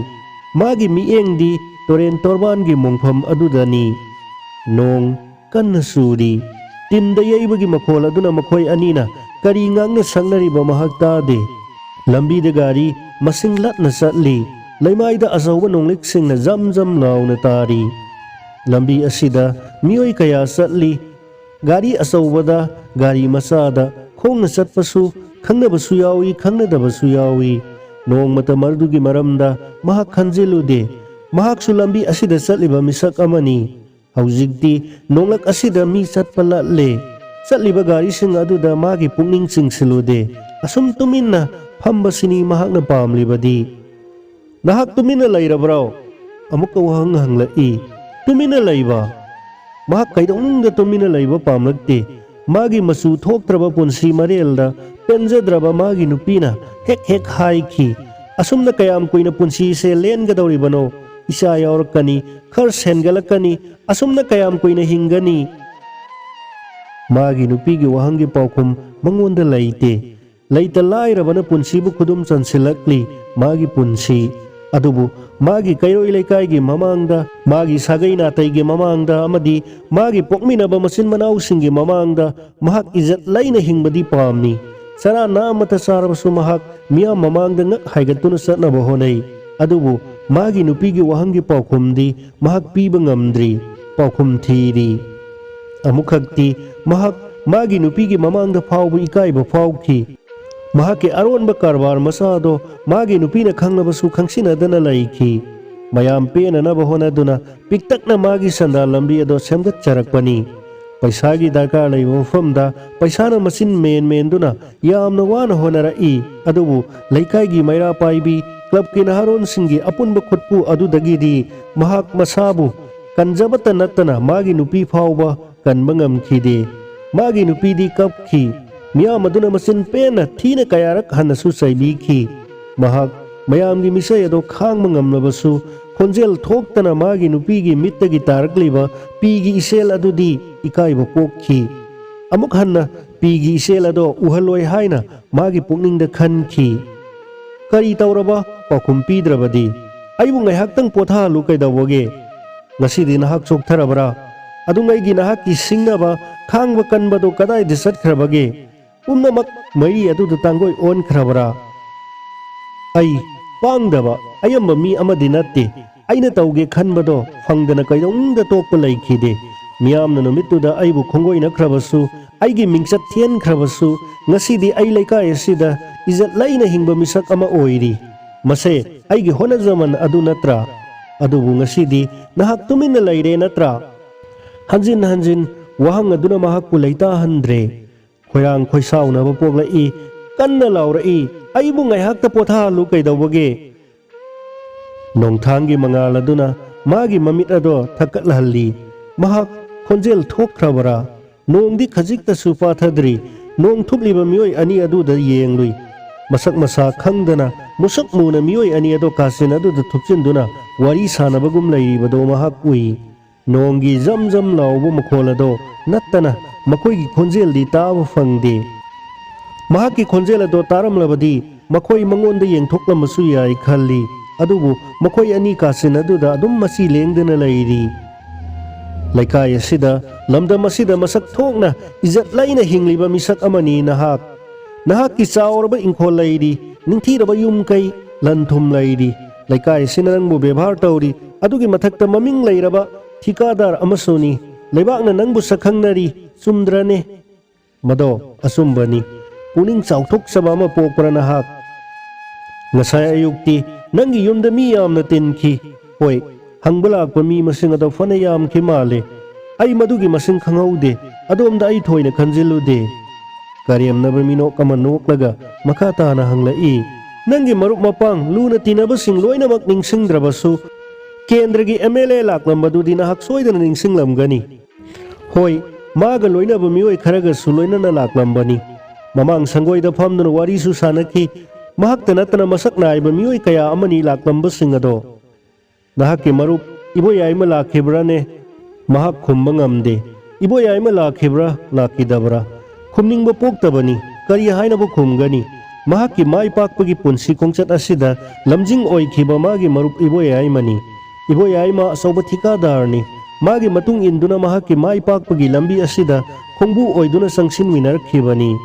ꯃꯥꯒꯤ ꯃꯤꯠꯌꯦꯡꯗꯤ ꯇꯨꯔꯦꯟ ꯇꯣꯔꯕꯥꯟꯒꯤ ꯃꯣꯡꯐꯝ ꯑꯗꯨꯗꯅꯤ꯫ ꯅꯣꯡ ꯀꯟꯅ ꯆꯨꯔꯤ꯫ ꯇꯤꯟꯗ ꯌꯩꯕꯒꯤ ꯃꯈꯣꯜ ꯑꯗꯨꯅ ꯃꯈꯣꯏ ꯑꯅꯤꯅ ꯀꯔꯤ ꯉꯥꯡꯅ ꯁꯛꯅꯔꯤꯕ ꯃꯍꯥꯛ ꯇꯥꯗꯦ꯫ ꯂꯝꯕꯤꯗ ꯒꯥꯔꯤ ꯃꯁꯤꯡ ꯂꯠꯅ ꯆꯠꯂꯤ꯫ ꯂꯩꯃꯥꯏꯗ ꯑꯆꯧꯕ ꯅꯣꯡꯂꯤꯛꯁꯤꯡꯅ ꯖꯝ ꯖꯝ ꯂꯥꯎꯅ ꯇꯥꯔꯤ꯫ ꯂꯝꯕꯤ ꯑꯁꯤꯗ ꯃꯤꯑꯣꯏ ꯀꯌꯥ ꯆꯠꯂꯤ꯫ ꯒꯥꯔꯤ ꯑꯆꯧꯕꯗ, ꯒꯥꯔꯤ ꯃꯆꯥꯗ, ꯈꯣꯡꯅ ꯆꯠꯄꯁꯨ, ꯈꯪꯅꯕꯁꯨ ꯌꯥꯎꯏ, ꯈꯪꯅꯗꯕꯁꯨ ꯌꯥꯎꯏ꯫ ꯅꯣꯡꯃꯇ ꯃꯗꯨꯒꯤ ꯃꯔꯝꯗ ꯃꯍꯥꯛ ꯈꯟꯖꯤꯜꯂꯨꯗꯦ꯫ ꯃꯍꯥꯛꯁꯨ ꯂꯝꯕꯤ ꯑꯁꯤꯗ ꯆꯠꯂꯤꯕ ꯃꯤꯁꯛ ꯑꯃꯅꯤ꯫ ꯍꯧꯖꯤꯛꯇꯤ ꯅꯣꯡꯂꯛ ꯑꯁꯤꯗ ꯃꯤ ꯆꯠꯄ ꯂꯠꯂꯦ꯫ ꯆꯠꯂꯤꯕ ꯒꯥꯔꯤꯁꯤꯡ ꯑꯗꯨꯗ ꯃꯥꯒꯤ ꯄꯨꯛꯅꯤꯡ ꯆꯤꯡꯁꯤꯜꯂꯨꯗꯦ꯫ ꯑꯁꯨꯝ ꯇꯨꯃꯤꯟꯅ ꯐꯝꯕꯁꯤꯅꯤ ꯃꯍꯥꯛꯅ ꯄꯥꯝꯂꯤꯕꯗꯤ꯫ "ꯅꯍꯥꯛ ꯇꯨꯃꯤꯟꯅ ꯂꯩꯔꯕ꯭ꯔꯣ?" ꯑꯃꯨꯛꯀ ꯋꯥꯍꯪ ꯍꯪꯂꯛꯏ꯫ "ꯇꯨꯃꯤꯟꯅ ꯂꯩꯕ?" ꯃꯍꯥꯛ ꯀꯩꯗꯧꯅꯨꯡꯗ ꯇꯨꯃꯤꯟꯅ ꯂꯩꯕ ꯄꯥꯝꯂꯛꯇꯦ꯫ ꯃꯥꯒꯤ ꯃꯆꯨ ꯊꯣꯛꯇ꯭ꯔꯕ ꯄꯨꯟꯁꯤ ꯃꯔꯦꯜꯗ ꯄꯦꯟꯖꯗ꯭ꯔꯕ ꯃꯥꯒꯤ ꯅꯨꯄꯤꯅ ꯍꯦꯛ ꯍꯦꯛ ꯍꯥꯏꯈꯤ, "ꯑꯁꯨꯝꯅ ꯀꯌꯥꯝ ꯀꯨꯏꯅ ꯄꯨꯟꯁꯤꯁꯦ ꯂꯦꯟꯒꯗꯧꯔꯤꯕꯅꯣ? ꯏꯆꯥ ꯌꯥꯎꯔꯛꯀꯅꯤ, ꯈꯔ ꯁꯦꯟꯒꯠꯂꯛꯀꯅꯤ, ꯑꯁꯨꯝꯅ ꯀꯌꯥꯝ ꯀꯨꯏꯅ ꯍꯤꯡꯒꯅꯤ?" ꯃꯥꯒꯤ ꯅꯨꯄꯤꯒꯤ ꯋꯥꯍꯪꯒꯤ ꯄꯥꯎꯈꯨꯝ ꯃꯉꯣꯟꯗ ꯂꯩꯇꯦ꯫ ꯂꯩꯇ ꯂꯥꯏꯔꯕꯅ ꯄꯨꯟꯁꯤꯕꯨ ꯈꯨꯗꯨꯝ ꯆꯟꯁꯤꯜꯂꯛꯂꯤ꯫ ꯃꯥꯒꯤ ꯄꯨꯟꯁꯤ ꯑꯗꯨꯕꯨ ꯃꯥꯒꯤ ꯀꯩꯔꯣꯏ ꯂꯩꯀꯥꯏꯒꯤ ꯃꯃꯥꯡꯗ, ꯃꯥꯒꯤ ꯁꯥꯒꯩ ꯅꯥꯇꯩꯒꯤ ꯃꯃꯥꯡꯗ ꯑꯃꯗꯤ ꯃꯥꯒꯤ ꯄꯣꯛꯃꯤꯟꯅꯕ ꯃꯆꯤꯟ ꯃꯅꯥꯎꯁꯤꯡꯒꯤ ꯃꯃꯥꯡꯗ ꯃꯍꯥꯛ ꯏꯖꯠ ꯂꯩꯅ ꯍꯤꯡꯕꯗꯤ ꯄꯥꯝꯃꯤ꯫ ꯆꯔꯥ ꯅꯥ ꯑꯃꯠꯇ ꯆꯥꯔꯕꯁꯨ ꯃꯍꯥꯛ ꯃꯤꯌꯥꯝ ꯃꯃꯥꯡꯗ ꯉꯛ ꯍꯥꯏꯒꯠꯇꯨꯅ ꯆꯠꯅꯕ ꯍꯣꯠꯅꯩ꯫ ꯑꯗꯨꯕꯨ ꯃꯥꯒꯤ ꯅꯨꯄꯤꯒꯤ ꯋꯥꯍꯪꯒꯤ ꯄꯥꯎꯈꯨꯝꯗꯤ ꯃꯍꯥꯛ ꯄꯤꯕ ꯉꯝꯗ꯭ꯔꯤ꯫ ꯄꯥꯎꯈꯨꯝ ꯊꯤꯔꯤ꯫ ꯑꯃꯨꯛꯈꯛꯇꯤ ꯃꯍꯥꯛ ꯃꯥꯒꯤ ꯅꯨꯄꯤꯒꯤ ꯃꯃꯥꯡꯗ ꯐꯥꯎꯕ ꯏꯀꯥꯏꯕ ꯐꯥꯎꯈꯤ꯫ ꯃꯍꯥꯛꯀꯤ ꯑꯔꯣꯟꯕ ꯀꯔꯕꯥꯔ ꯃꯆꯥ ꯑꯗꯣ ꯃꯥꯒꯤ ꯅꯨꯄꯤꯅ ꯈꯪꯂꯕꯁꯨ ꯈꯪꯁꯤꯟꯅꯗꯅ ꯂꯩꯈꯤ꯫ ꯃꯌꯥꯝ ꯄꯦꯟꯅꯅꯕ ꯍꯣꯠꯅꯗꯨꯅ ꯄꯤꯛꯇꯛꯅ ꯃꯥꯒꯤ ꯁꯦꯟꯗꯥꯟ ꯂꯝꯕꯤ ꯑꯗꯣ ꯁꯦꯝꯒꯠꯆꯔꯛꯄꯅꯤ꯫ ꯄꯩꯁꯥꯒꯤ ꯗꯔꯀꯥꯔ ꯂꯩꯕ ꯃꯐꯝꯗ ꯄꯩꯁꯥꯅ ꯃꯆꯤꯟ ꯃꯦꯟ ꯃꯦꯟꯗꯨꯅ ꯌꯥꯝꯅ ꯋꯥꯅ ꯍꯣꯠꯅꯔꯛꯏ꯫ ꯑꯗꯨꯕꯨ ꯂꯩꯀꯥꯏꯒꯤ ꯃꯩꯔꯥ ꯄꯥꯏꯕꯤ ꯀ꯭ꯂꯕꯀꯤ ꯅꯍꯥꯔꯣꯟꯁꯤꯡꯒꯤ ꯑꯄꯨꯟꯕ ꯈꯨꯠꯄꯨ ꯑꯗꯨꯗꯒꯤꯗꯤ ꯃꯍꯥꯛ ꯃꯁꯥꯕꯨ ꯀꯟꯖꯕꯇ ꯅꯠꯇꯅ ꯃꯥꯒꯤ ꯅꯨꯄꯤ ꯐꯥꯎꯕ ꯀꯟꯕ ꯉꯝꯈꯤꯗꯦ꯫ ꯃꯥꯒꯤ ꯅꯨꯄꯤꯗꯤ ꯀꯞꯈꯤ꯫ ꯃꯤꯌꯥꯝ ꯑꯗꯨꯅ ꯃꯆꯤꯟ ꯄꯦꯟꯅ ꯊꯤꯅ ꯀꯌꯥꯔꯛ ꯍꯟꯅꯁꯨ ꯆꯩꯕꯤꯈꯤ꯫ ꯃꯍꯥꯛ ꯃꯌꯥꯝꯒꯤ ꯃꯤꯁꯩ ꯑꯗꯣ ꯈꯥꯡꯕ ꯉꯝꯂꯕꯁꯨ, ꯈꯣꯟꯖꯦꯜ ꯊꯣꯛꯇꯅ ꯃꯥꯒꯤ ꯅꯨꯄꯤꯒꯤ ꯃꯤꯠꯇꯒꯤ ꯇꯥꯔꯛꯂꯤꯕ ꯄꯤꯒꯤ ꯏꯁꯦꯜ ꯑꯗꯨꯗꯤ ꯏꯀꯥꯏꯕ ꯄꯣꯛꯈꯤ꯫ ꯑꯃꯨꯛ ꯍꯟꯅ ꯄꯤꯒꯤ ꯏꯁꯦꯜ ꯑꯗꯣ ꯎꯍꯜꯂꯣꯏ ꯍꯥꯏꯅ ꯃꯥꯒꯤ ꯄꯨꯛꯅꯤꯡꯗ ꯈꯟꯈꯤ꯫ "ꯀꯔꯤ ꯇꯧꯔꯕ? ꯄꯥꯎꯈꯨꯝ ꯄꯤꯗ꯭ꯔꯕꯗꯤ? ꯑꯩꯕꯨ ꯉꯥꯏꯍꯥꯛꯇꯪ ꯄꯣꯊꯥꯍꯜꯂꯨ ꯀꯩꯗꯧꯕꯒꯦ? ꯉꯁꯤꯗꯤ ꯅꯍꯥꯛ ꯆꯣꯛꯊꯔꯕ꯭ꯔꯥ? ꯑꯗꯨꯉꯩꯒꯤ ꯅꯍꯥꯛꯀꯤ ꯁꯤꯡꯅꯕ, ꯈꯥꯡꯕ ꯀꯟꯕꯗꯨ ꯀꯗꯥꯏꯗ ꯆꯠꯈ꯭ꯔꯕꯒꯦ? ꯄꯨꯝꯅꯃꯛ ꯃꯩꯔꯤ ꯑꯗꯨꯗ ꯇꯥꯡꯒꯣꯏ ꯑꯣꯟꯈ꯭ꯔꯕ꯭ꯔꯥ?" ꯑꯩ ꯄꯥꯡꯗꯕ, ꯑꯌꯥꯝꯕ ꯃꯤ ꯑꯃꯗꯤ ꯅꯠꯇꯦ꯫ ꯑꯩꯅ ꯇꯧꯒꯦ ꯈꯟꯕꯗꯣ ꯐꯪꯗꯅ ꯀꯩꯗꯧꯅꯨꯡꯗ ꯇꯣꯛꯄ ꯂꯩꯈꯤꯗꯦ꯫ ꯃꯤꯌꯥꯝꯅ ꯅꯨꯃꯤꯠꯇꯨꯗ ꯑꯩꯕꯨ ꯈꯣꯡꯒꯣꯏꯅꯈ꯭ꯔꯕꯁꯨ, ꯑꯩꯒꯤ ꯃꯤꯡꯆꯠ ꯊꯤꯍꯟꯈ꯭ꯔꯕꯁꯨ, ꯉꯁꯤꯗꯤ ꯑꯩ ꯂꯩꯀꯥꯏ ꯑꯁꯤꯗ ꯏꯖꯠ ꯂꯩꯅ ꯍꯤꯡꯕ ꯃꯤꯁꯛ ꯑꯃ ꯑꯣꯏꯔꯤ꯫ ꯃꯁꯦ ꯑꯩꯒꯤ ꯍꯣꯠꯅꯖꯃꯟ ꯑꯗꯨ ꯅꯠꯇ꯭ꯔꯥ? ꯑꯗꯨꯕꯨ ꯉꯁꯤꯗꯤ ꯅꯍꯥꯛ ꯇꯨꯃꯤꯟꯅ ꯂꯩꯔꯦ ꯅꯠꯇ꯭ꯔꯥ? ꯍꯟꯖꯤꯟ ꯍꯟꯖꯤꯟ ꯋꯥꯍꯪ ꯑꯗꯨꯅ ꯃꯍꯥꯛꯄꯨ ꯂꯩꯇꯥꯍꯟꯗ꯭ꯔꯦ꯫ ꯈꯣꯏꯔꯥꯡ ꯈꯣꯏꯁꯥꯎꯅꯕ ꯄꯣꯛꯂꯛꯏ꯫ ꯀꯟꯅ ꯂꯥꯎꯔꯛꯏ, "ꯑꯩꯕꯨ ꯉꯥꯏꯍꯥꯛꯇ ꯄꯣꯊꯥꯍꯜꯂꯨ ꯀꯩꯗꯧꯕꯒꯦ?" ꯅꯣꯡꯊꯥꯡꯒꯤ ꯃꯉꯥꯜ ꯑꯗꯨꯅ ꯃꯥꯒꯤ ꯃꯃꯤꯠ ꯑꯗꯣ ꯊꯛꯀꯠꯍꯜꯂꯤ꯫ ꯃꯍꯥꯛ ꯈꯣꯟꯖꯦꯜ ꯊꯣꯛꯈ꯭ꯔꯕꯔꯥ? ꯅꯣꯡꯗꯤ ꯈꯖꯤꯛꯇꯁꯨ ꯄꯥꯊꯗ꯭ꯔꯤ꯫ ꯅꯣꯡ ꯊꯨꯞꯂꯤꯕ ꯃꯤꯑꯣꯏ ꯑꯅꯤ ꯑꯗꯨꯗ ꯌꯦꯡꯂꯨꯏ꯫ ꯃꯁꯛ ꯃꯁꯥ ꯈꯪꯗꯅ ꯃꯨꯁꯨꯛ ꯃꯨꯅ ꯃꯤꯑꯣꯏ ꯑꯅꯤ ꯑꯗꯣ ꯀꯥꯆꯤꯟ ꯑꯗꯨꯗ ꯊꯨꯞꯆꯤꯟꯗꯨꯅ ꯋꯥꯔꯤ ꯁꯥꯟꯅꯕꯒꯨꯝ ꯂꯩꯔꯤꯕꯗꯣ ꯃꯍꯥꯛ ꯎꯏ꯫ ꯅꯣꯡꯒꯤ ꯖꯝ ꯖꯝ ꯂꯥꯎꯕ ꯃꯈꯣꯜ ꯑꯗꯣ ꯅꯠꯇꯅ ꯃꯈꯣꯏꯒꯤ ꯈꯣꯟꯖꯦꯜꯗꯤ ꯇꯥꯕ ꯐꯪꯗꯦ꯫ ꯃꯍꯥꯛꯀꯤ ꯈꯣꯟꯖꯦꯜ ꯑꯗꯣ ꯇꯥꯔꯝꯂꯕꯗꯤ ꯃꯈꯣꯏ ꯃꯉꯣꯟꯗ ꯌꯦꯡꯊꯣꯛꯂꯝꯕꯁꯨ ꯌꯥꯏ ꯈꯜꯂꯤ꯫ ꯑꯗꯨꯕꯨ ꯃꯈꯣꯏ ꯑꯅꯤ ꯀꯥꯆꯤꯟ ꯑꯗꯨꯗ ꯑꯗꯨꯝ ꯃꯆꯤ ꯂꯦꯡꯗꯅ ꯂꯩꯔꯤ꯫ ꯂꯩꯀꯥꯏ ꯑꯁꯤꯗ, ꯂꯝꯗꯝ ꯑꯁꯤꯗ ꯃꯁꯛ ꯊꯣꯛꯅ ꯏꯖꯠ ꯂꯩꯅ ꯍꯤꯡꯂꯤꯕ ꯃꯤꯁꯛ ꯑꯃꯅꯤ ꯅꯍꯥꯛ꯫ ꯅꯍꯥꯛꯀꯤ ꯆꯥꯎꯔꯕ ꯏꯪꯈꯣꯜ ꯂꯩꯔꯤ, ꯅꯤꯡꯊꯤꯔꯕ ꯌꯨꯝ ꯀꯩ, ꯂꯟ ꯊꯨꯝ ꯂꯩꯔꯤ꯫ ꯂꯩꯀꯥꯏ ꯑꯁꯤꯅ ꯅꯪꯕꯨ ꯕꯦꯕꯥꯔ ꯇꯧꯔꯤ, ꯑꯗꯨꯒꯤ ꯃꯊꯛꯇ ꯃꯃꯤꯡ ꯂꯩꯔꯕ ꯊꯤꯀꯥꯗꯥꯔ ꯑꯃꯁꯨꯅꯤ꯫ ꯂꯩꯕꯥꯛꯅ ꯅꯪꯕꯨ ꯁꯛꯈꯪꯅꯔꯤ, ꯆꯨꯝꯗ꯭ꯔꯅꯦ? ꯃꯗꯣ ꯑꯆꯨꯝꯕꯅꯤ꯫ ꯄꯨꯛꯅꯤꯡ ꯆꯥꯎꯊꯣꯛꯆꯕ ꯑꯃ ꯄꯣꯛꯄ꯭ꯔꯥ ꯅꯍꯥꯛ? ꯉꯁꯥꯏ ꯑꯌꯨꯛꯇꯤ ꯅꯪꯒꯤ ꯌꯨꯝꯗ ꯃꯤ ꯌꯥꯝꯅ ꯇꯤꯟꯈꯤ꯫ ꯍꯣꯏ, ꯍꯪꯕ ꯂꯥꯛꯄ ꯃꯤ ꯃꯁꯤꯡ ꯑꯗꯣ ꯐꯅ ꯌꯥꯝꯈꯤ ꯃꯥꯜꯂꯦ꯫ ꯑꯩ ꯃꯗꯨꯒꯤ ꯃꯁꯤꯡ ꯈꯪꯍꯧꯗꯦ꯫ ꯑꯗꯣꯝꯗ ꯑꯩ ꯊꯣꯏꯅ ꯈꯟꯖꯤꯜꯂꯨꯗꯦ꯫ ꯀꯔꯦꯝꯅꯕ ꯃꯤꯅꯣꯛ ꯑꯃ ꯅꯣꯛꯂꯒ ꯃꯈꯥ ꯇꯥꯅ ꯍꯪꯂꯛꯏ, "ꯅꯪꯒꯤ ꯃꯔꯨꯞ ꯃꯄꯥꯡ, ꯂꯨꯅ ꯇꯤꯟꯅꯕꯁꯤꯡ ꯂꯣꯏꯅꯃꯛ ꯅꯤꯡꯁꯤꯡꯗ꯭ꯔꯕꯁꯨ, ꯀꯦꯟꯗ꯭ꯔꯒꯤ ꯑꯦꯝ ꯑꯦꯜ ꯑꯦ ꯂꯥꯛꯂꯝꯕꯗꯨꯗꯤ ꯅꯍꯥꯛ ꯁꯣꯏꯗꯅ ꯅꯤꯡꯁꯤꯡꯂꯝꯒꯅꯤ"꯫ ꯍꯣꯏ, ꯃꯥꯒ ꯂꯣꯏꯅꯕ ꯃꯤꯑꯣꯏ ꯈꯔꯒꯁꯨ ꯂꯣꯏꯅꯅ ꯂꯥꯛꯂꯝꯕꯅꯤ꯫ ꯃꯃꯥꯡ ꯁꯪꯒꯣꯏꯗ ꯐꯝꯗꯨꯅ ꯋꯥꯔꯤꯁꯨ ꯁꯥꯟꯅꯈꯤ꯫ ꯃꯍꯥꯛꯇ ꯅꯠꯇꯅ ꯃꯁꯛ ꯅꯥꯏꯕ ꯃꯤꯑꯣꯏ ꯀꯌꯥ ꯑꯃꯅꯤ ꯂꯥꯛꯂꯝꯕꯁꯤꯡ ꯑꯗꯣ꯫ "ꯅꯍꯥꯛꯀꯤ ꯃꯔꯨꯞ ꯏꯕꯣꯌꯥꯏꯃ ꯂꯥꯛꯈꯤꯕ꯭ꯔꯥꯅꯦ?" ꯃꯍꯥꯛ ꯈꯨꯝꯕ ꯉꯝꯗꯦ꯫ ꯏꯕꯣꯌꯥꯏꯃ ꯂꯥꯛꯈꯤꯕ꯭ꯔꯥ, ꯂꯥꯛꯈꯤꯗꯕ꯭ꯔꯥ? ꯈꯨꯝꯅꯤꯡꯕ ꯄꯣꯛꯇꯕꯅꯤ꯫ ꯀꯔꯤ ꯍꯥꯏꯅꯕꯨ ꯈꯨꯝꯒꯅꯤ? ꯃꯍꯥꯛꯀꯤ ꯃꯥꯏ ꯄꯥꯛꯄꯒꯤ ꯄꯨꯟꯁꯤ ꯈꯣꯡꯆꯠ ꯑꯁꯤꯗ ꯂꯝꯖꯤꯡ ꯑꯣꯏꯈꯤꯕ ꯃꯥꯒꯤ ꯃꯔꯨꯞ ꯏꯕꯣꯌꯥꯏꯃꯅꯤ꯫ ꯏꯕꯣꯌꯥꯏꯃ ꯑꯆꯧꯕ ꯊꯤꯀꯥꯗꯥꯔꯅꯤ꯫ ꯃꯥꯒꯤ ꯃꯇꯨꯡ ꯏꯟꯗꯨꯅ ꯃꯍꯥꯛꯀꯤ ꯃꯥꯏ ꯄꯥꯛꯄꯒꯤ ꯂꯝꯕꯤ ꯑꯁꯤꯗ ꯈꯣꯡꯕꯨ ꯑꯣꯏꯗꯨꯅ ꯆꯪꯁꯤꯟꯃꯤꯟꯅꯔꯛꯈꯤꯕꯅꯤ꯫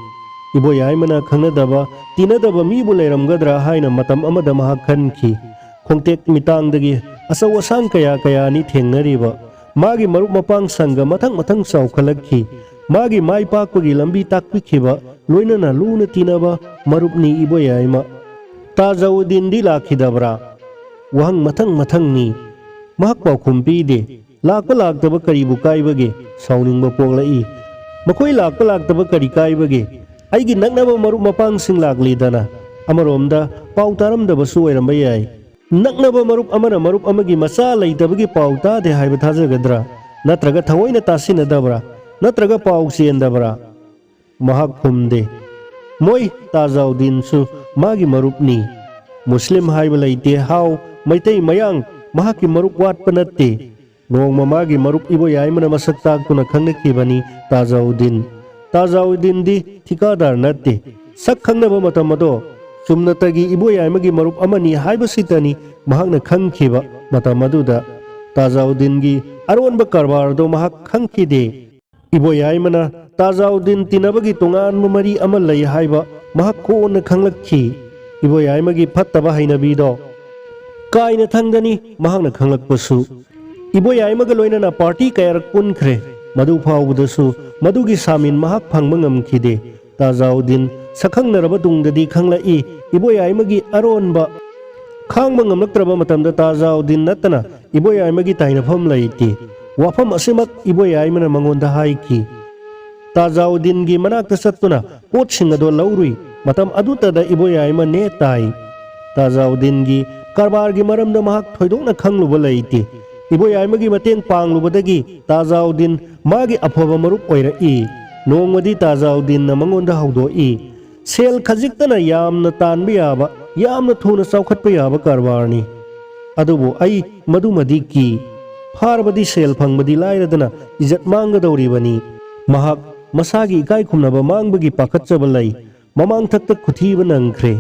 ꯏꯕꯣꯌꯥꯏꯃꯅ ꯈꯪꯅꯗꯕ, ꯇꯤꯟꯅꯗꯕ ꯃꯤꯕꯨ ꯂꯩꯔꯝꯒꯗ꯭ꯔꯥ ꯍꯥꯏꯅ ꯃꯇꯝ ꯑꯃꯗ ꯃꯍꯥꯛ ꯈꯟꯈꯤ꯫ ꯈꯣꯡꯇꯦꯛ ꯃꯤꯇꯥꯡꯗꯒꯤ ꯑꯆꯧ ꯑꯁꯥꯡ ꯀꯌꯥ ꯀꯌꯥꯅꯤ ꯊꯦꯡꯅꯔꯤꯕ꯫ ꯃꯥꯒꯤ ꯃꯔꯨꯞ ꯃꯄꯥꯡ ꯁꯪꯒ ꯃꯊꯪ ꯃꯊꯪ ꯆꯥꯎꯈꯠꯂꯛꯈꯤ꯫ ꯃꯥꯒꯤ ꯃꯥꯏ ꯄꯥꯛꯄꯒꯤ ꯂꯝꯕꯤ ꯇꯥꯛꯄꯤꯈꯤꯕ, ꯂꯣꯏꯅꯅ ꯂꯨꯅ ꯇꯤꯟꯅꯕ ꯃꯔꯨꯞꯅꯤ ꯏꯕꯣꯌꯥꯏꯃ꯫ ꯇꯥꯖꯥꯎꯗꯤꯟꯗꯤ ꯂꯥꯛꯈꯤꯗꯕ꯭ꯔꯥ? ꯋꯥꯍꯪ ꯃꯊꯪ ꯃꯊꯪꯅꯤ꯫ ꯃꯍꯥꯛ ꯄꯥꯎꯈꯨꯝ ꯄꯤꯗꯦ꯫ ꯂꯥꯛꯄ ꯂꯥꯛꯇꯕ ꯀꯔꯤꯕꯨ ꯀꯥꯏꯕꯒꯦ? ꯁꯥꯎꯅꯤꯡꯕ ꯄꯣꯛꯂꯛꯏ꯫ ꯃꯈꯣꯏ ꯂꯥꯛꯄ ꯂꯥꯛꯇꯕ ꯀꯔꯤ ꯀꯥꯏꯕꯒꯦ? ꯑꯩꯒꯤ ꯅꯛꯅꯕ ꯃꯔꯨꯞ ꯃꯄꯥꯡꯁꯤꯡ ꯂꯥꯛꯂꯤꯗꯅ꯫ ꯑꯃꯔꯣꯝꯗ ꯄꯥꯎ ꯇꯥꯔꯝꯗꯕꯁꯨ ꯑꯣꯏꯔꯝꯕ ꯌꯥꯏ꯫ ꯅꯛꯅꯕ ꯃꯔꯨꯞ ꯑꯃꯅ ꯃꯔꯨꯞ ꯑꯃꯒꯤ ꯃꯆꯥ ꯂꯩꯇꯕꯒꯤ ꯄꯥꯎ ꯇꯥꯗꯦ ꯍꯥꯏꯕ ꯊꯥꯖꯒꯗ꯭ꯔꯥ? ꯅꯠꯇ꯭ꯔꯒ ꯊꯑꯣꯏꯅ ꯇꯥꯁꯤꯟꯅꯗꯕ꯭ꯔꯥ? ꯅꯠꯇ꯭ꯔꯒ ꯄꯥꯎ ꯆꯦꯟꯗꯕ꯭ꯔꯥ? ꯃꯍꯥꯛ ꯈꯨꯝꯗꯦ꯫ ꯃꯣꯏ ꯇꯥꯖꯥꯎꯗꯤꯟꯁꯨ ꯃꯥꯒꯤ ꯃꯔꯨꯞꯅꯤ꯫ ꯃꯨꯁꯂꯤꯝ ꯍꯥꯏꯕ ꯂꯩꯇꯦ, ꯍꯥꯎ, ꯃꯩꯇꯩ ꯃꯌꯥꯡ ꯃꯍꯥꯛꯀꯤ ꯃꯔꯨꯞ ꯋꯥꯠꯄ ꯅꯠꯇꯦ꯫ ꯅꯣꯡꯃ ꯃꯥꯒꯤ ꯃꯔꯨꯞ ꯏꯕꯣꯌꯥꯏꯃꯅ ꯃꯁꯛ ꯇꯥꯛꯇꯨꯅ ꯈꯪꯅꯈꯤꯕꯅꯤ ꯇꯥꯖꯥꯎꯗꯤꯟ꯫ ꯇꯥꯖꯥꯎꯗꯤꯟꯗꯤ ꯊꯤꯀꯥꯗꯥꯔ ꯅꯠꯇꯦ꯫ ꯁꯛ ꯈꯪꯅꯕ ꯃꯇꯝ ꯑꯗꯣ ꯆꯨꯝꯅꯇꯒꯤ ꯏꯕꯣꯌꯥꯏꯃꯒꯤ ꯃꯔꯨꯞ ꯑꯃꯅꯤ ꯍꯥꯏꯕꯁꯤꯇꯅꯤ ꯃꯍꯥꯛꯅ ꯈꯪꯈꯤꯕ꯫ ꯃꯇꯝ ꯑꯗꯨꯗ ꯇꯥꯖꯥꯎꯗꯤꯟꯒꯤ ꯑꯔꯣꯟꯕ ꯀꯔꯕꯥꯔꯗꯣ ꯃꯍꯥꯛ ꯈꯪꯈꯤꯗꯦ꯫ ꯏꯕꯣꯌꯥꯏꯃꯅ ꯇꯥꯖꯥꯎꯗꯤꯟ ꯇꯤꯟꯅꯕꯒꯤ ꯇꯣꯉꯥꯟꯕ ꯃꯔꯤ ꯑꯃ ꯂꯩ ꯍꯥꯏꯕ ꯃꯍꯥꯛ ꯀꯣꯟꯅ ꯈꯪꯂꯛꯈꯤ꯫ ꯏꯕꯣꯌꯥꯏꯃꯒꯤ ꯐꯠꯇꯕ ꯍꯩꯅꯕꯤꯗꯣ ꯀꯥꯏꯅ ꯊꯪꯗꯅꯤ ꯃꯍꯥꯛꯅ ꯈꯪꯂꯛꯄꯁꯨ꯫ ꯏꯕꯣꯌꯥꯏꯃꯒ ꯂꯣꯏꯅꯅ ꯄꯥꯔꯇꯤ ꯀꯌꯥꯔꯛ ꯄꯨꯟꯈ꯭ꯔꯦ꯫ ꯃꯗꯨ ꯐꯥꯎꯕꯗꯁꯨ ꯃꯗꯨꯒꯤ ꯁꯥꯃꯤꯟ ꯃꯍꯥꯛ ꯐꯪꯕ ꯉꯝꯈꯤꯗꯦ꯫ ꯇꯥꯖꯥꯎꯗꯤꯟ ꯁꯛꯈꯪꯅꯔꯕ ꯇꯨꯡꯗꯗꯤ ꯈꯪꯂꯛꯏ, ꯏꯕꯣꯌꯥꯏꯃꯒꯤ ꯑꯔꯣꯟꯕ꯫ ꯈꯥꯡꯕ ꯉꯝꯂꯛꯇ꯭ꯔꯕ ꯃꯇꯝꯗ ꯇꯥꯖꯥꯎꯗꯤꯟ ꯅꯠꯇꯅ ꯏꯕꯣꯌꯥꯏꯃꯒꯤ ꯇꯥꯏꯅꯐꯝ ꯂꯩꯇꯦ꯫ ꯋꯥꯐꯝ ꯑꯁꯤꯃꯛ ꯏꯕꯣꯌꯥꯏꯃꯅ ꯃꯉꯣꯟꯗ ꯍꯥꯏꯈꯤ꯫ ꯇꯥꯖꯥꯎꯗꯤꯟꯒꯤ ꯃꯅꯥꯛꯇ ꯆꯠꯇꯨꯅ ꯄꯣꯠꯁꯤꯡ ꯑꯗꯣ ꯂꯧꯔꯨꯏ꯫ ꯃꯇꯝ ꯑꯗꯨꯇꯗ ꯏꯕꯣꯌꯥꯏꯃ ꯅꯦ ꯇꯥꯏ꯫ ꯇꯥꯖꯥꯎꯗꯤꯟꯒꯤ ꯀꯔꯕꯥꯔꯒꯤ ꯃꯔꯝꯗ ꯃꯍꯥꯛ ꯊꯣꯏꯗꯣꯛꯅ ꯈꯪꯂꯨꯕ ꯂꯩꯇꯦ꯫ ꯏꯕꯣꯌꯥꯏꯃꯒꯤ ꯃꯇꯦꯡ ꯄꯥꯡꯂꯨꯕꯗꯒꯤ ꯇꯥꯖꯥꯎꯗꯤꯟ ꯃꯥꯒꯤ ꯑꯐꯕ ꯃꯔꯨꯞ ꯑꯣꯏꯔꯛꯏ꯫ ꯅꯣꯡꯃꯗꯤ ꯇꯥꯖꯥꯎꯗꯤꯟꯅ ꯃꯉꯣꯟꯗ ꯍꯧꯗꯣꯛꯏ, "ꯁꯦꯜ ꯈꯖꯤꯛꯇꯅ ꯌꯥꯝꯅ ꯇꯥꯟꯕ ꯌꯥꯕ, ꯌꯥꯝꯅ ꯊꯨꯅ ꯆꯥꯎꯈꯠꯄ ꯌꯥꯕ ꯀꯔꯕꯥꯔꯅꯤ꯫ ꯑꯗꯨꯕꯨ ꯑꯩ ꯃꯗꯨꯃꯗꯤ ꯀꯤ꯫ ꯐꯥꯔꯕꯗꯤ ꯁꯦꯜ ꯐꯪꯕꯗꯤ ꯂꯥꯏꯔꯗꯅ ꯏꯖꯠ ꯃꯥꯡꯒꯗꯧꯔꯤꯕꯅꯤ꯫" ꯃꯍꯥꯛ ꯃꯁꯥꯒꯤ ꯏꯀꯥꯏ ꯈꯨꯝꯅꯕ ꯃꯥꯡꯕꯒꯤ ꯄꯥꯈꯠꯆꯕ ꯂꯩ꯫ ꯃꯃꯥꯡꯊꯛꯇ ꯈꯨꯊꯤꯕ ꯅꯪꯈ꯭ꯔꯦ꯫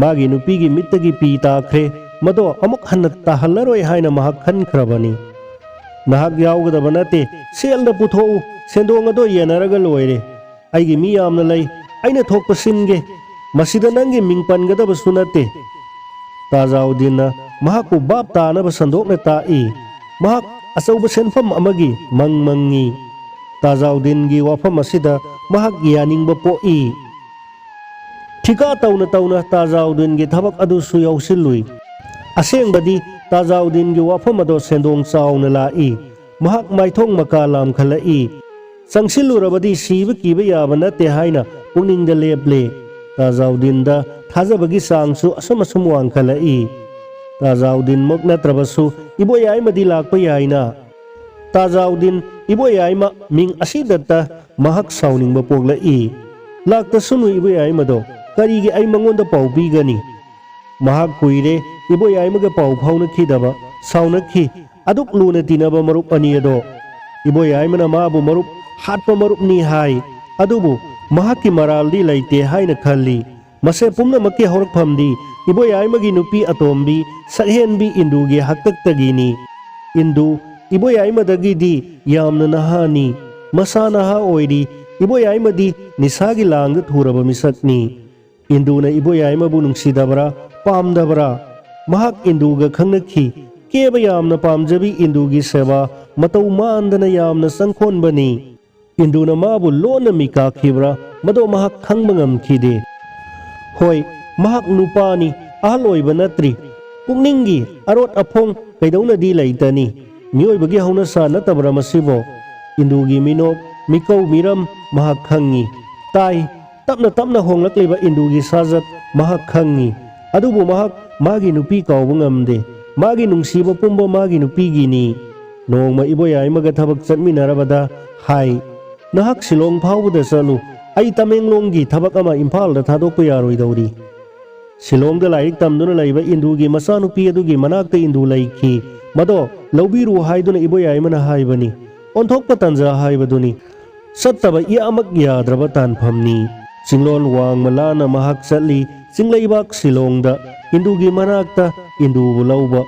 ꯃꯥꯒꯤ ꯅꯨꯄꯤꯒꯤ ꯃꯤꯠꯇꯒꯤ ꯄꯤ ꯇꯥꯈ꯭ꯔꯦ꯫ ꯃꯗꯣ ꯑꯃꯨꯛ ꯍꯟꯅ ꯇꯥꯍꯜꯂꯔꯣꯏ ꯍꯥꯏꯅ ꯃꯍꯥꯛ ꯈꯟꯈ꯭ꯔꯕꯅꯤ꯫ "ꯅꯍꯥꯛ ꯌꯥꯎꯒꯗꯕ ꯅꯠꯇꯦ꯫ ꯁꯦꯜꯗ ꯄꯨꯊꯣꯛꯎ꯫ ꯁꯦꯟꯗꯣꯡ ꯑꯗꯣ ꯌꯦꯟꯅꯔꯒ ꯂꯣꯏꯔꯦ꯫ ꯑꯩꯒꯤ ꯃꯤ ꯌꯥꯝꯅ ꯂꯩ꯫ ꯑꯩꯅ ꯊꯣꯛꯄ ꯁꯤꯟꯒꯦ꯫ ꯃꯁꯤꯗ ꯅꯪꯒꯤ ꯃꯤꯡ ꯄꯟꯒꯗꯕꯁꯨ ꯅꯠꯇꯦ꯫" ꯇꯥꯖꯥꯎꯗꯤꯟꯅ ꯃꯍꯥꯛꯄꯨ ꯚꯥꯞ ꯇꯥꯅꯕ ꯁꯟꯗꯣꯛꯅ ꯇꯥꯛꯏ꯫ ꯃꯍꯥꯛ ꯑꯆꯧꯕ ꯁꯦꯟꯐꯝ ꯑꯃꯒꯤ ꯃꯪ ꯃꯪꯉꯤ꯫ ꯇꯥꯖꯥꯎꯗꯤꯟꯒꯤ ꯋꯥꯐꯝ ꯑꯁꯤꯗ ꯃꯍꯥꯛ ꯌꯥꯅꯤꯡꯕ ꯄꯣꯛꯏ꯫ ꯊꯤꯀꯥ ꯇꯧꯅ ꯇꯧꯅ ꯇꯥꯖꯥꯎꯗꯤꯟꯒꯤ ꯊꯕꯛ ꯑꯗꯨꯁꯨ ꯌꯥꯎꯁꯤꯜꯂꯨꯏ꯫ ꯑꯁꯦꯡꯕꯗꯤ ꯇꯥꯖꯥꯎꯗꯤꯟꯒꯤ ꯋꯥꯐꯝ ꯑꯗꯣ ꯁꯦꯟꯗꯣꯡ ꯆꯥꯎꯅ ꯂꯥꯛꯏ꯫ ꯃꯍꯥꯛ ꯃꯥꯏꯊꯣꯡ ꯃꯀꯥ ꯂꯥꯝꯈꯠꯂꯛꯏ꯫ ꯆꯪꯁꯤꯜꯂꯨꯔꯕꯗꯤ ꯁꯤꯕ ꯀꯤꯕ ꯌꯥꯕ ꯅꯠꯇꯦ ꯍꯥꯏꯅ ꯄꯨꯛꯅꯤꯡꯗ ꯂꯦꯞꯂꯦ꯫ ꯇꯥꯖꯥꯎꯗꯤꯟꯗ ꯊꯥꯖꯕꯒꯤ ꯆꯥꯡꯁꯨ ꯑꯁꯨꯝ ꯑꯁꯨꯝ ꯋꯥꯡꯈꯠꯂꯛꯏ꯫ ꯇꯥꯖꯥꯎꯗꯤꯟꯃꯛ ꯅꯠꯇ꯭ꯔꯕꯁꯨ ꯏꯕꯣꯌꯥꯏꯃꯗꯤ ꯂꯥꯛꯄ ꯌꯥꯏꯅ꯫ ꯇꯥꯖꯥꯎꯗꯤꯟ ꯏꯕꯣꯌꯥꯏꯃ ꯃꯤꯡ ꯑꯁꯤꯗꯇ ꯃꯍꯥꯛ ꯁꯥꯎꯅꯤꯡꯕ ꯄꯣꯛꯂꯛꯏ꯫ "ꯂꯥꯛꯇꯁꯅꯨ ꯏꯕꯣꯌꯥꯏꯃꯗꯣ, ꯀꯔꯤꯒꯤ ꯑꯩ ꯃꯉꯣꯟꯗ ꯄꯥꯎ ꯄꯤꯒꯅꯤ?" ꯃꯍꯥꯛ ꯀꯨꯏꯔꯦ ꯏꯕꯣꯌꯥꯏꯃꯒ ꯄꯥꯎ ꯐꯥꯎꯅꯈꯤꯗꯕ꯫ ꯁꯥꯎꯅꯈꯤ꯫ ꯑꯗꯨꯛ ꯂꯨꯅ ꯇꯤꯟꯅꯕ ꯃꯔꯨꯞ ꯑꯅꯤ ꯑꯗꯣ꯫ ꯏꯕꯣꯌꯥꯏꯃꯅ ꯃꯥꯕꯨ ꯃꯔꯨꯞ ꯍꯥꯠꯄ ꯃꯔꯨꯞꯅꯤ ꯍꯥꯏ꯫ ꯑꯗꯨꯕꯨ ꯃꯍꯥꯛꯀꯤ ꯃꯔꯥꯜꯗꯤ ꯂꯩꯇꯦ ꯍꯥꯏꯅ ꯈꯜꯂꯤ꯫ ꯃꯁꯤ ꯄꯨꯝꯅꯃꯛꯀꯤ ꯍꯧꯔꯛꯐꯝꯗꯤ ꯏꯕꯣꯌꯥꯏꯃꯒꯤ ꯅꯨꯄꯤ ꯑꯇꯣꯝꯕꯤ ꯁꯛꯍꯦꯟꯕꯤ ꯏꯟꯗꯨꯒꯤ ꯍꯥꯛꯇꯛꯇꯒꯤꯅꯤ꯫ ꯏꯟꯗꯨ ꯏꯕꯣꯌꯥꯏꯃꯗꯒꯤꯗꯤ ꯌꯥꯝꯅ ꯅꯍꯥꯅꯤ꯫ ꯃꯁꯥ ꯅꯍꯥ ꯑꯣꯏꯔꯤ꯫ ꯏꯕꯣꯌꯥꯏꯃꯗꯤ ꯅꯤꯁꯥꯒꯤ ꯂꯥꯡꯗ ꯊꯨꯔꯕ ꯃꯤꯁꯛꯅꯤ꯫ ꯏꯟꯗꯨꯅ ꯏꯕꯣꯌꯥꯏꯃꯕꯨ ꯅꯨꯡꯁꯤꯗꯕ꯭ꯔꯥ, ꯄꯥꯝꯗꯕ꯭ꯔꯥ? ꯃꯍꯥꯛ ꯏꯟꯗꯨꯒ ꯈꯪꯅꯈꯤ꯫ ꯀꯦꯕ ꯌꯥꯝꯅ ꯄꯥꯝꯖꯕꯤ ꯏꯟꯗꯨꯒꯤ ꯁꯦꯕꯥ ꯃꯇꯧ ꯃꯥꯟꯗꯅ ꯌꯥꯝꯅ ꯆꯪꯈꯣꯟꯕꯅꯤ꯫ ꯏꯟꯗꯨꯅ ꯃꯥꯕꯨ ꯂꯣꯟꯅ ꯃꯤꯀꯥꯈꯤꯕ꯭ꯔꯥ, ꯃꯗꯨ ꯃꯍꯥꯛ ꯈꯪꯕ ꯉꯝꯈꯤꯗꯦ꯫ ꯍꯣꯏ, ꯃꯍꯥꯛ ꯅꯨꯄꯥꯅꯤ, ꯑꯍꯜ ꯑꯣꯏꯕ ꯅꯠꯇ꯭ꯔꯤ꯫ ꯄꯨꯛꯅꯤꯡꯒꯤ ꯑꯔꯣꯠ ꯑꯐꯣꯡ ꯀꯩꯗꯧꯅꯗꯤ ꯂꯩꯇꯅꯤ꯫ ꯃꯤꯑꯣꯏꯕꯒꯤ ꯍꯧꯅꯁꯥ ꯅꯠꯇꯕ꯭ꯔꯥ ꯃꯁꯤꯕꯣ? ꯏꯟꯗꯨꯒꯤ ꯃꯤꯅꯣꯛ, ꯃꯤꯀꯧ ꯃꯤꯔꯝ ꯃꯍꯥꯛ ꯈꯪꯏ, ꯇꯥꯏ꯫ ꯇꯞꯅ ꯇꯞꯅ ꯍꯣꯡꯂꯛꯂꯤꯕ ꯏꯟꯗꯨꯒꯤ ꯁꯥꯖꯠ ꯃꯍꯥꯛ ꯈꯪꯏ꯫ ꯑꯗꯨꯕꯨ ꯃꯍꯥꯛ ꯃꯥꯒꯤ ꯅꯨꯄꯤ ꯀꯥꯎꯕ ꯉꯝꯗꯦ꯫ ꯃꯥꯒꯤ ꯅꯨꯡꯁꯤꯕ ꯄꯨꯝꯕ ꯃꯥꯒꯤ ꯅꯨꯄꯤꯒꯤꯅꯤ꯫ ꯅꯣꯡꯃ ꯏꯕꯣꯌꯥꯏꯃꯒ ꯊꯕꯛ ꯆꯠꯃꯤꯟꯅꯔꯕꯗ ꯍꯥꯏ, "ꯅꯍꯥꯛ ꯁꯤꯂꯣꯡ ꯐꯥꯎꯕꯗ ꯆꯠꯂꯨ, ꯑꯩ ꯇꯃꯦꯡꯂꯣꯡꯒꯤ ꯊꯕꯛ ꯑꯃ ꯏꯝꯐꯥꯜꯗ ꯊꯥꯗꯣꯛꯄ ꯌꯥꯔꯣꯏꯗꯧꯔꯤ"꯫ ꯁꯤꯂꯣꯡꯗ ꯂꯥꯏꯔꯤꯛ ꯇꯝꯗꯨꯅ ꯂꯩꯕ ꯏꯟꯗꯨꯒꯤ ꯃꯆꯥꯅꯨꯄꯤ ꯑꯗꯨꯒꯤ ꯃꯅꯥꯛꯇ ꯏꯟꯗꯨ ꯂꯩꯈꯤ꯫ ꯃꯗꯣ ꯂꯧꯕꯤꯔꯨ ꯍꯥꯏꯗꯨꯅ ꯏꯕꯣꯌꯥꯏꯃꯅ ꯍꯥꯏꯕꯅꯤ꯫ ꯑꯣꯟꯊꯣꯛꯄ ꯇꯟꯖꯥ ꯍꯥꯏꯕꯗꯨꯅꯤ꯫ ꯆꯠꯇꯕ ꯏꯌꯥꯃꯛ ꯌꯥꯗ꯭ꯔꯕ ꯇꯥꯟꯐꯝꯅꯤ꯫ ꯆꯤꯡꯂꯣꯟ ꯋꯥꯡꯃ ꯂꯥꯟꯅ ꯃꯍꯥꯛ ꯆꯠꯂꯤ꯫ ꯆꯤꯡꯂꯩꯕꯥꯛ ꯁꯤꯂꯣꯡꯗ ꯏꯟꯗꯨꯒꯤ ꯃꯅꯥꯛꯇ ꯏꯟꯗꯨꯕꯨ ꯂꯧꯕ꯫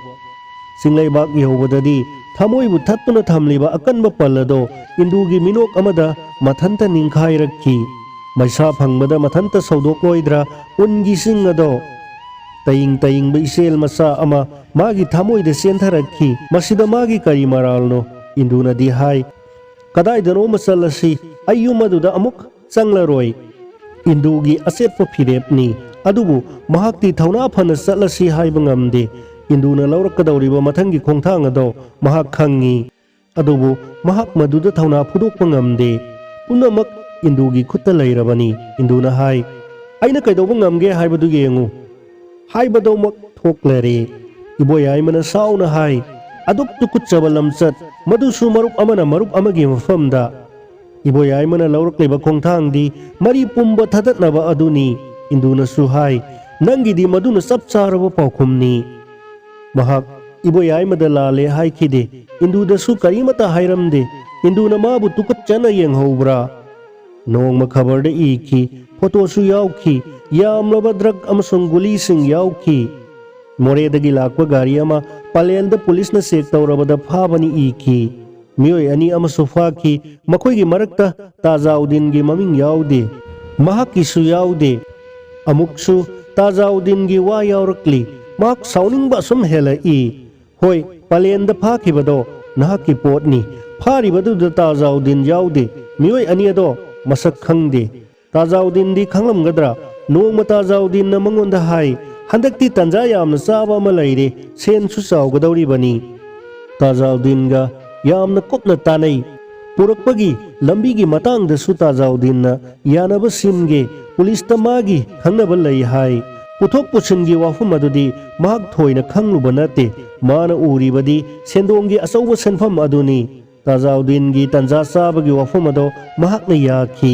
ꯆꯤꯡꯂꯩꯕꯥꯛ ꯌꯧꯕꯗꯗꯤ ꯊꯃꯣꯏꯕꯨ ꯊꯠꯇꯨꯅ ꯊꯝꯂꯤꯕ ꯑꯀꯟꯕ ꯄꯜ ꯑꯗꯣ ꯏꯟꯗꯨꯒꯤ ꯃꯤꯅꯣꯛ ꯑꯃꯗ ꯃꯊꯟꯇ ꯅꯤꯡꯈꯥꯏꯔꯛꯈꯤ꯫ ꯃꯩꯁꯥ ꯐꯪꯕꯗ ꯃꯊꯟꯇ ꯁꯧꯗꯣꯛꯂꯣꯏꯗ꯭ꯔꯥ ꯎꯟꯒꯤ ꯆꯤꯡ ꯑꯗꯣ? ꯇꯌꯤꯡ ꯇꯌꯤꯡꯕ ꯏꯆꯦꯜ ꯃꯆꯥ ꯑꯃ ꯃꯥꯒꯤ ꯊꯃꯣꯏꯗ ꯆꯦꯟꯊꯔꯛꯈꯤ꯫ ꯃꯁꯤꯗ ꯃꯥꯒꯤ ꯀꯔꯤ ꯃꯔꯥꯜꯅꯣ? ꯏꯟꯗꯨꯅꯗꯤ ꯍꯥꯏ, "ꯀꯗꯥꯏꯗꯅꯣꯃ ꯆꯠꯂꯁꯤ, ꯑꯩ ꯌꯨꯝ ꯑꯗꯨꯗ ꯑꯃꯨꯛ ꯆꯪꯂꯔꯣꯏ"꯫ ꯏꯟꯗꯨꯒꯤ ꯑꯆꯦꯠꯄ ꯐꯤꯔꯦꯞꯅꯤ꯫ ꯑꯗꯨꯕꯨ ꯃꯍꯥꯛꯇꯤ ꯊꯧꯅꯥ ꯐꯅ ꯆꯠꯂꯁꯤ ꯍꯥꯏꯕ ꯉꯝꯗꯦ꯫ ꯏꯟꯗꯨꯅ ꯂꯧꯔꯛꯀꯗꯧꯔꯤꯕ ꯃꯊꯪꯒꯤ ꯈꯣꯡꯊꯥꯡ ꯑꯗꯣ ꯃꯍꯥꯛ ꯈꯪꯏ꯫ ꯑꯗꯨꯕꯨ ꯃꯍꯥꯛ ꯃꯗꯨꯗ ꯊꯧꯅꯥ ꯐꯨꯗꯣꯛꯄ ꯉꯝꯗꯦ꯫ ꯄꯨꯝꯅꯃꯛ ꯏꯟꯗꯨꯒꯤ ꯈꯨꯠꯇ ꯂꯩꯔꯕꯅꯤ꯫ ꯏꯟꯗꯨꯅ ꯍꯥꯏ, "ꯑꯩꯅ ꯀꯩꯗꯧꯕ ꯉꯝꯒꯦ ꯍꯥꯏꯕꯗꯨ ꯌꯦꯡꯉꯨ"꯫ ꯍꯥꯏꯕꯗꯧꯃꯛ ꯊꯣꯛꯂꯔꯦ꯫ ꯏꯕꯣꯌꯥꯏꯃꯅ ꯁꯥꯎꯅ ꯍꯥꯏ, "ꯑꯗꯨꯛ ꯇꯨꯀꯨꯠꯆꯕ ꯂꯝꯆꯠ, ꯃꯗꯨꯁꯨ ꯃꯔꯨꯞ ꯑꯃꯅ ꯃꯔꯨꯞ ꯑꯃꯒꯤ ꯃꯐꯝꯗ"꯫ ꯏꯕꯣꯌꯥꯏꯃꯅ ꯂꯧꯔꯛꯂꯤꯕ ꯈꯣꯡꯊꯥꯡꯗꯤ ꯃꯔꯤ ꯄꯨꯝꯕ ꯊꯗꯠꯅꯕ ꯑꯗꯨꯅꯤ꯫ ꯏꯟꯗꯨꯅꯁꯨ ꯍꯥꯏ, "ꯅꯪꯒꯤꯗꯤ ꯃꯗꯨꯅ ꯆꯞ ꯆꯥꯔꯕ ꯄꯥꯎꯈꯨꯝꯅꯤ"꯫ ꯃꯍꯥꯛ ꯏꯕꯣꯌꯥꯏꯃꯗ ꯂꯥꯜꯂꯦ ꯍꯥꯏꯈꯤꯗꯦ꯫ ꯏꯟꯗꯨꯗꯁꯨ ꯀꯔꯤꯃꯠꯇ ꯍꯥꯏꯔꯝꯗꯦ꯫ ꯏꯟꯗꯨꯅ ꯃꯥꯕꯨ ꯇꯨꯀꯠꯆꯅ ꯌꯦꯡꯍꯧꯕ꯭ꯔꯥ? ꯅꯣꯡꯃ ꯈꯕꯔꯗ ꯏꯈꯤ, ꯐꯣꯇꯣꯁꯨ ꯌꯥꯎꯈꯤ꯫ ꯌꯥꯝꯂꯕ ꯗ꯭ꯔꯒ ꯑꯃꯁꯨꯡ ꯒꯨꯂꯤꯁꯤꯡ ꯌꯥꯎꯈꯤ꯫ ꯃꯣꯔꯦꯗꯒꯤ ꯂꯥꯛꯄ ꯒꯥꯔꯤ ꯑꯃ ꯄꯂꯦꯜꯗ ꯄꯨꯂꯤꯁꯅ ꯆꯦꯛ ꯇꯧꯔꯕꯗ ꯐꯥꯕꯅꯤ ꯏꯈꯤ꯫ ꯃꯤꯑꯣꯏ ꯑꯅꯤ ꯑꯃꯁꯨ ꯐꯥꯈꯤ꯫ ꯃꯈꯣꯏꯒꯤ ꯃꯔꯛꯇ ꯇꯥꯖꯥꯎꯗꯤꯟꯒꯤ ꯃꯃꯤꯡ ꯌꯥꯎꯗꯦ꯫ ꯃꯍꯥꯛꯀꯤꯁꯨ ꯌꯥꯎꯗꯦ꯫ ꯑꯃꯨꯛꯁꯨ ꯇꯥꯖꯥꯎꯗꯤꯟꯒꯤ ꯋꯥ ꯌꯥꯎꯔꯛꯂꯤ꯫ ꯃꯍꯥꯛ ꯁꯥꯎꯅꯤꯡꯕ ꯑꯁꯨꯝ ꯍꯦꯜꯂꯛꯏ꯫ "ꯍꯣꯏ, ꯄꯂꯦꯟꯗ ꯐꯥꯈꯤꯕꯗꯣ ꯅꯍꯥꯛꯀꯤ ꯄꯣꯠꯅꯤ꯫ ꯐꯥꯔꯤꯕꯗꯨꯗ ꯇꯥꯖꯥꯎꯗꯤꯟ ꯌꯥꯎꯗꯦ꯫ ꯃꯤꯑꯣꯏ ꯑꯅꯤ ꯑꯗꯣ ꯃꯁꯛ ꯈꯪꯗꯦ꯫ ꯇꯥꯖꯥꯎꯗꯤꯟꯗꯤ ꯈꯪꯂꯝꯒꯗ꯭ꯔꯥ? ꯅꯣꯡꯃ ꯇꯥꯖꯥꯎꯗꯤꯟꯅ ꯃꯉꯣꯟꯗ ꯍꯥꯏ, 'ꯍꯟꯗꯛꯇꯤ ꯇꯟꯖꯥ ꯌꯥꯝꯅ ꯆꯥꯕ ꯑꯃ ꯂꯩꯔꯦ, ꯁꯦꯟꯁꯨ ꯆꯥꯎꯒꯗꯧꯔꯤꯕꯅꯤ.' ꯇꯥꯖꯥꯎꯗꯤꯟꯒ ꯌꯥꯝꯅ ꯀꯨꯞꯅ ꯇꯥꯟꯅꯩ꯫ ꯄꯨꯔꯛꯄꯒꯤ ꯂꯝꯕꯤꯒꯤ ꯃꯇꯥꯡꯗꯁꯨ ꯇꯥꯖꯥꯎꯗꯤꯟꯅ ꯌꯥꯅꯕ ꯁꯤꯟꯒꯦ, ꯄꯨꯂꯤꯁꯇ ꯃꯥꯒꯤ ꯈꯪꯅꯕ ꯂꯩ ꯍꯥꯏ꯫ ꯄꯨꯊꯣꯛ ꯄꯨꯁꯤꯟꯒꯤ ꯋꯥꯐꯝ ꯑꯗꯨꯗꯤ ꯃꯍꯥꯛ ꯊꯣꯏꯅ ꯈꯪꯂꯨꯕ ꯅꯠꯇꯦ꯫ ꯃꯥꯅ ꯎꯔꯤꯕꯗꯤ ꯁꯦꯟꯗꯣꯡꯒꯤ ꯑꯆꯧꯕ ꯁꯦꯟꯐꯝ ꯑꯗꯨꯅꯤ꯫ ꯇꯥꯖꯥꯎꯗꯤꯟꯒꯤ ꯇꯟꯖꯥ ꯆꯥꯕꯒꯤ ꯋꯥꯐꯝ ꯑꯗꯣ ꯃꯍꯥꯛꯅ ꯌꯥꯈꯤ꯫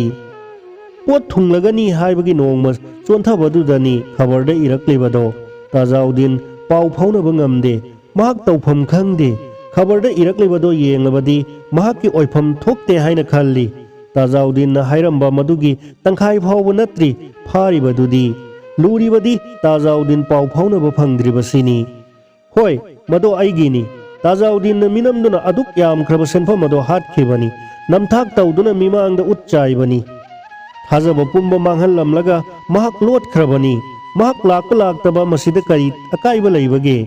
ꯄꯣꯠ ꯊꯨꯡꯂꯒꯅꯤ ꯍꯥꯏꯕꯒꯤ ꯅꯣꯡꯃ ꯆꯣꯟꯊꯕꯗꯨꯗꯅꯤ ꯈꯕꯔꯗ ꯏꯔꯛꯂꯤꯕꯗꯣ꯫ ꯇꯥꯖꯥꯎꯗꯤꯟ ꯄꯥꯎ ꯐꯥꯎꯅꯕ ꯉꯝꯗꯦ꯫ ꯃꯍꯥꯛ ꯇꯧꯐꯝ ꯈꯪꯗꯦ꯫ ꯈꯕꯔꯗ ꯏꯔꯛꯂꯤꯕꯗꯣ ꯌꯦꯡꯂꯕꯗꯤ ꯃꯍꯥꯛꯀꯤ ꯑꯣꯏꯐꯝ ꯊꯣꯛꯇꯦ ꯍꯥꯏꯅ ꯈꯜꯂꯤ꯫ ꯇꯥꯖꯥꯎꯗꯤꯟꯅ ꯍꯥꯏꯔꯝꯕ ꯃꯗꯨꯒꯤ ꯇꯪꯈꯥꯏ ꯐꯥꯎꯕ ꯅꯠꯇ꯭ꯔꯤ ꯐꯥꯔꯤꯕꯗꯨꯗꯤ꯫ ꯂꯨꯔꯤꯕꯗꯤ ꯇꯥꯖꯥꯎꯗꯤꯟ ꯄꯥꯎ ꯐꯥꯎꯅꯕ ꯐꯪꯗ꯭ꯔꯤꯕꯁꯤꯅꯤ꯫ ꯍꯣꯏ, ꯃꯗꯣ ꯑꯩꯒꯤꯅꯤ꯫ ꯇꯥꯖꯥꯎꯗꯤꯟꯅ ꯃꯤꯅꯝꯗꯨꯅ ꯑꯗꯨꯛ ꯌꯥꯝꯈ꯭ꯔꯕ ꯁꯦꯟꯐꯝ ꯑꯗꯣ ꯍꯥꯠꯈꯤꯕꯅꯤ꯫ ꯅꯝꯊꯥꯛ ꯇꯧꯗꯨꯅ ꯃꯤꯃꯥꯡꯗ ꯎꯠ ꯆꯥꯏꯕꯅꯤ꯫ ꯊꯥꯖꯕ ꯄꯨꯝꯕ ꯃꯥꯡꯍꯜꯂꯝꯂꯒ ꯃꯍꯥꯛ ꯂꯣꯠꯈ꯭ꯔꯕꯅꯤ꯫ ꯃꯍꯥꯛ ꯂꯥꯛꯄ ꯂꯥꯛꯇꯕ ꯃꯁꯤꯗ ꯀꯔꯤ ꯑꯀꯥꯏꯕ ꯂꯩꯕꯒꯦ?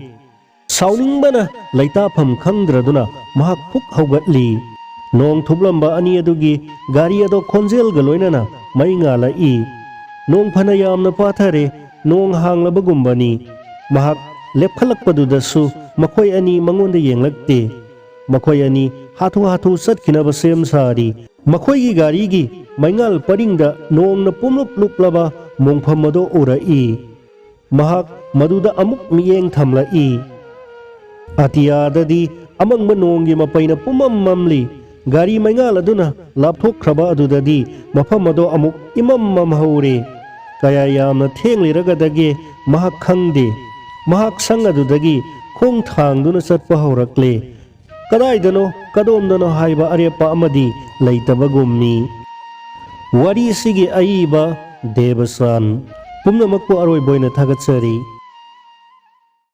ꯁꯥꯎꯅꯤꯡꯕꯅ ꯂꯩꯇꯥꯐꯝ ꯈꯪꯗ꯭ꯔꯗꯨꯅ ꯃꯍꯥꯛ ꯐꯨꯛ ꯍꯧꯒꯠꯂꯤ꯫ ꯅꯣꯡ ꯊꯨꯞꯂꯝꯕ ꯑꯅꯤ ꯑꯗꯨꯒꯤ ꯒꯥꯔꯤ ꯑꯗꯣ ꯈꯣꯟꯖꯦꯜꯒ ꯂꯣꯏꯅꯅ ꯃꯩ ꯉꯥꯜꯂꯛꯏ꯫ ꯅꯣꯡ ꯐꯅ ꯌꯥꯝꯅ ꯄꯥꯊꯔꯦ, ꯅꯣꯡ ꯍꯥꯡꯂꯕꯒꯨꯝꯕꯅꯤ꯫ ꯃꯍꯥꯛ ꯂꯦꯞꯈꯠꯂꯛꯄꯗꯨꯗꯁꯨ ꯃꯈꯣꯏ ꯑꯅꯤ ꯃꯉꯣꯟꯗ ꯌꯦꯡꯂꯛꯇꯦ꯫ ꯃꯈꯣꯏ ꯑꯅꯤ ꯍꯥꯊꯨ ꯍꯥꯊꯨ ꯆꯠꯈꯤꯅꯕ ꯁꯦꯝ ꯁꯥꯔꯤ꯫ ꯃꯈꯣꯏꯒꯤ ꯒꯥꯔꯤꯒꯤ ꯃꯩꯉꯥꯜ ꯄꯔꯤꯡꯗ ꯅꯣꯡꯅ ꯄꯨꯝꯂꯨꯞ ꯂꯨꯞꯂꯕ ꯃꯣꯡꯐꯝ ꯑꯗꯨ ꯎꯔꯛꯏ꯫ ꯃꯍꯥꯛ ꯃꯗꯨꯗ ꯑꯃꯨꯛ ꯃꯤꯠꯌꯦꯡ ꯊꯝꯂꯛꯏ꯫ ꯑꯇꯤꯌꯥꯗꯗꯤ ꯑꯃꯪꯕ ꯅꯣꯡꯒꯤ ꯃꯄꯩꯅ ꯄꯨꯝꯃꯝ ꯃꯝꯂꯤ꯫ ꯒꯥꯔꯤ ꯃꯩꯉꯥꯜ ꯑꯗꯨꯅ ꯂꯥꯞꯊꯣꯛꯈ꯭ꯔꯕ ꯑꯗꯨꯗꯗꯤ ꯃꯐꯝ ꯑꯗꯣ ꯑꯃꯨꯛ ꯏꯃꯝ ꯃꯝꯍꯧꯔꯦ꯫ ꯀꯌꯥ ꯌꯥꯝꯅ ꯊꯦꯡꯂꯤꯔꯒꯗꯒꯦ ꯃꯍꯥꯛ ꯈꯪꯗꯦ꯫ ꯃꯍꯥꯛ ꯁꯪ ꯑꯗꯨꯗꯒꯤ ꯈꯣꯡ ꯊꯥꯡꯗꯨꯅ ꯆꯠꯄ ꯍꯧꯔꯛꯂꯦ꯫ ꯀꯗꯥꯏꯗꯅꯣ, ꯀꯗꯣꯝꯗꯅꯣ ꯍꯥꯏꯕ ꯑꯔꯦꯞꯄ ꯑꯃꯗꯤ ꯂꯩꯇꯕꯒꯨꯝꯃꯤ꯫ ꯋꯥꯔꯤꯁꯤꯒꯤ ꯑꯏꯕ ꯗꯦꯕꯆꯥꯟ꯫ ꯄꯨꯝꯅꯃꯛꯄꯨ ꯑꯔꯣꯏꯕ ꯑꯣꯏꯅ ꯊꯥꯒꯠꯆꯔꯤ꯫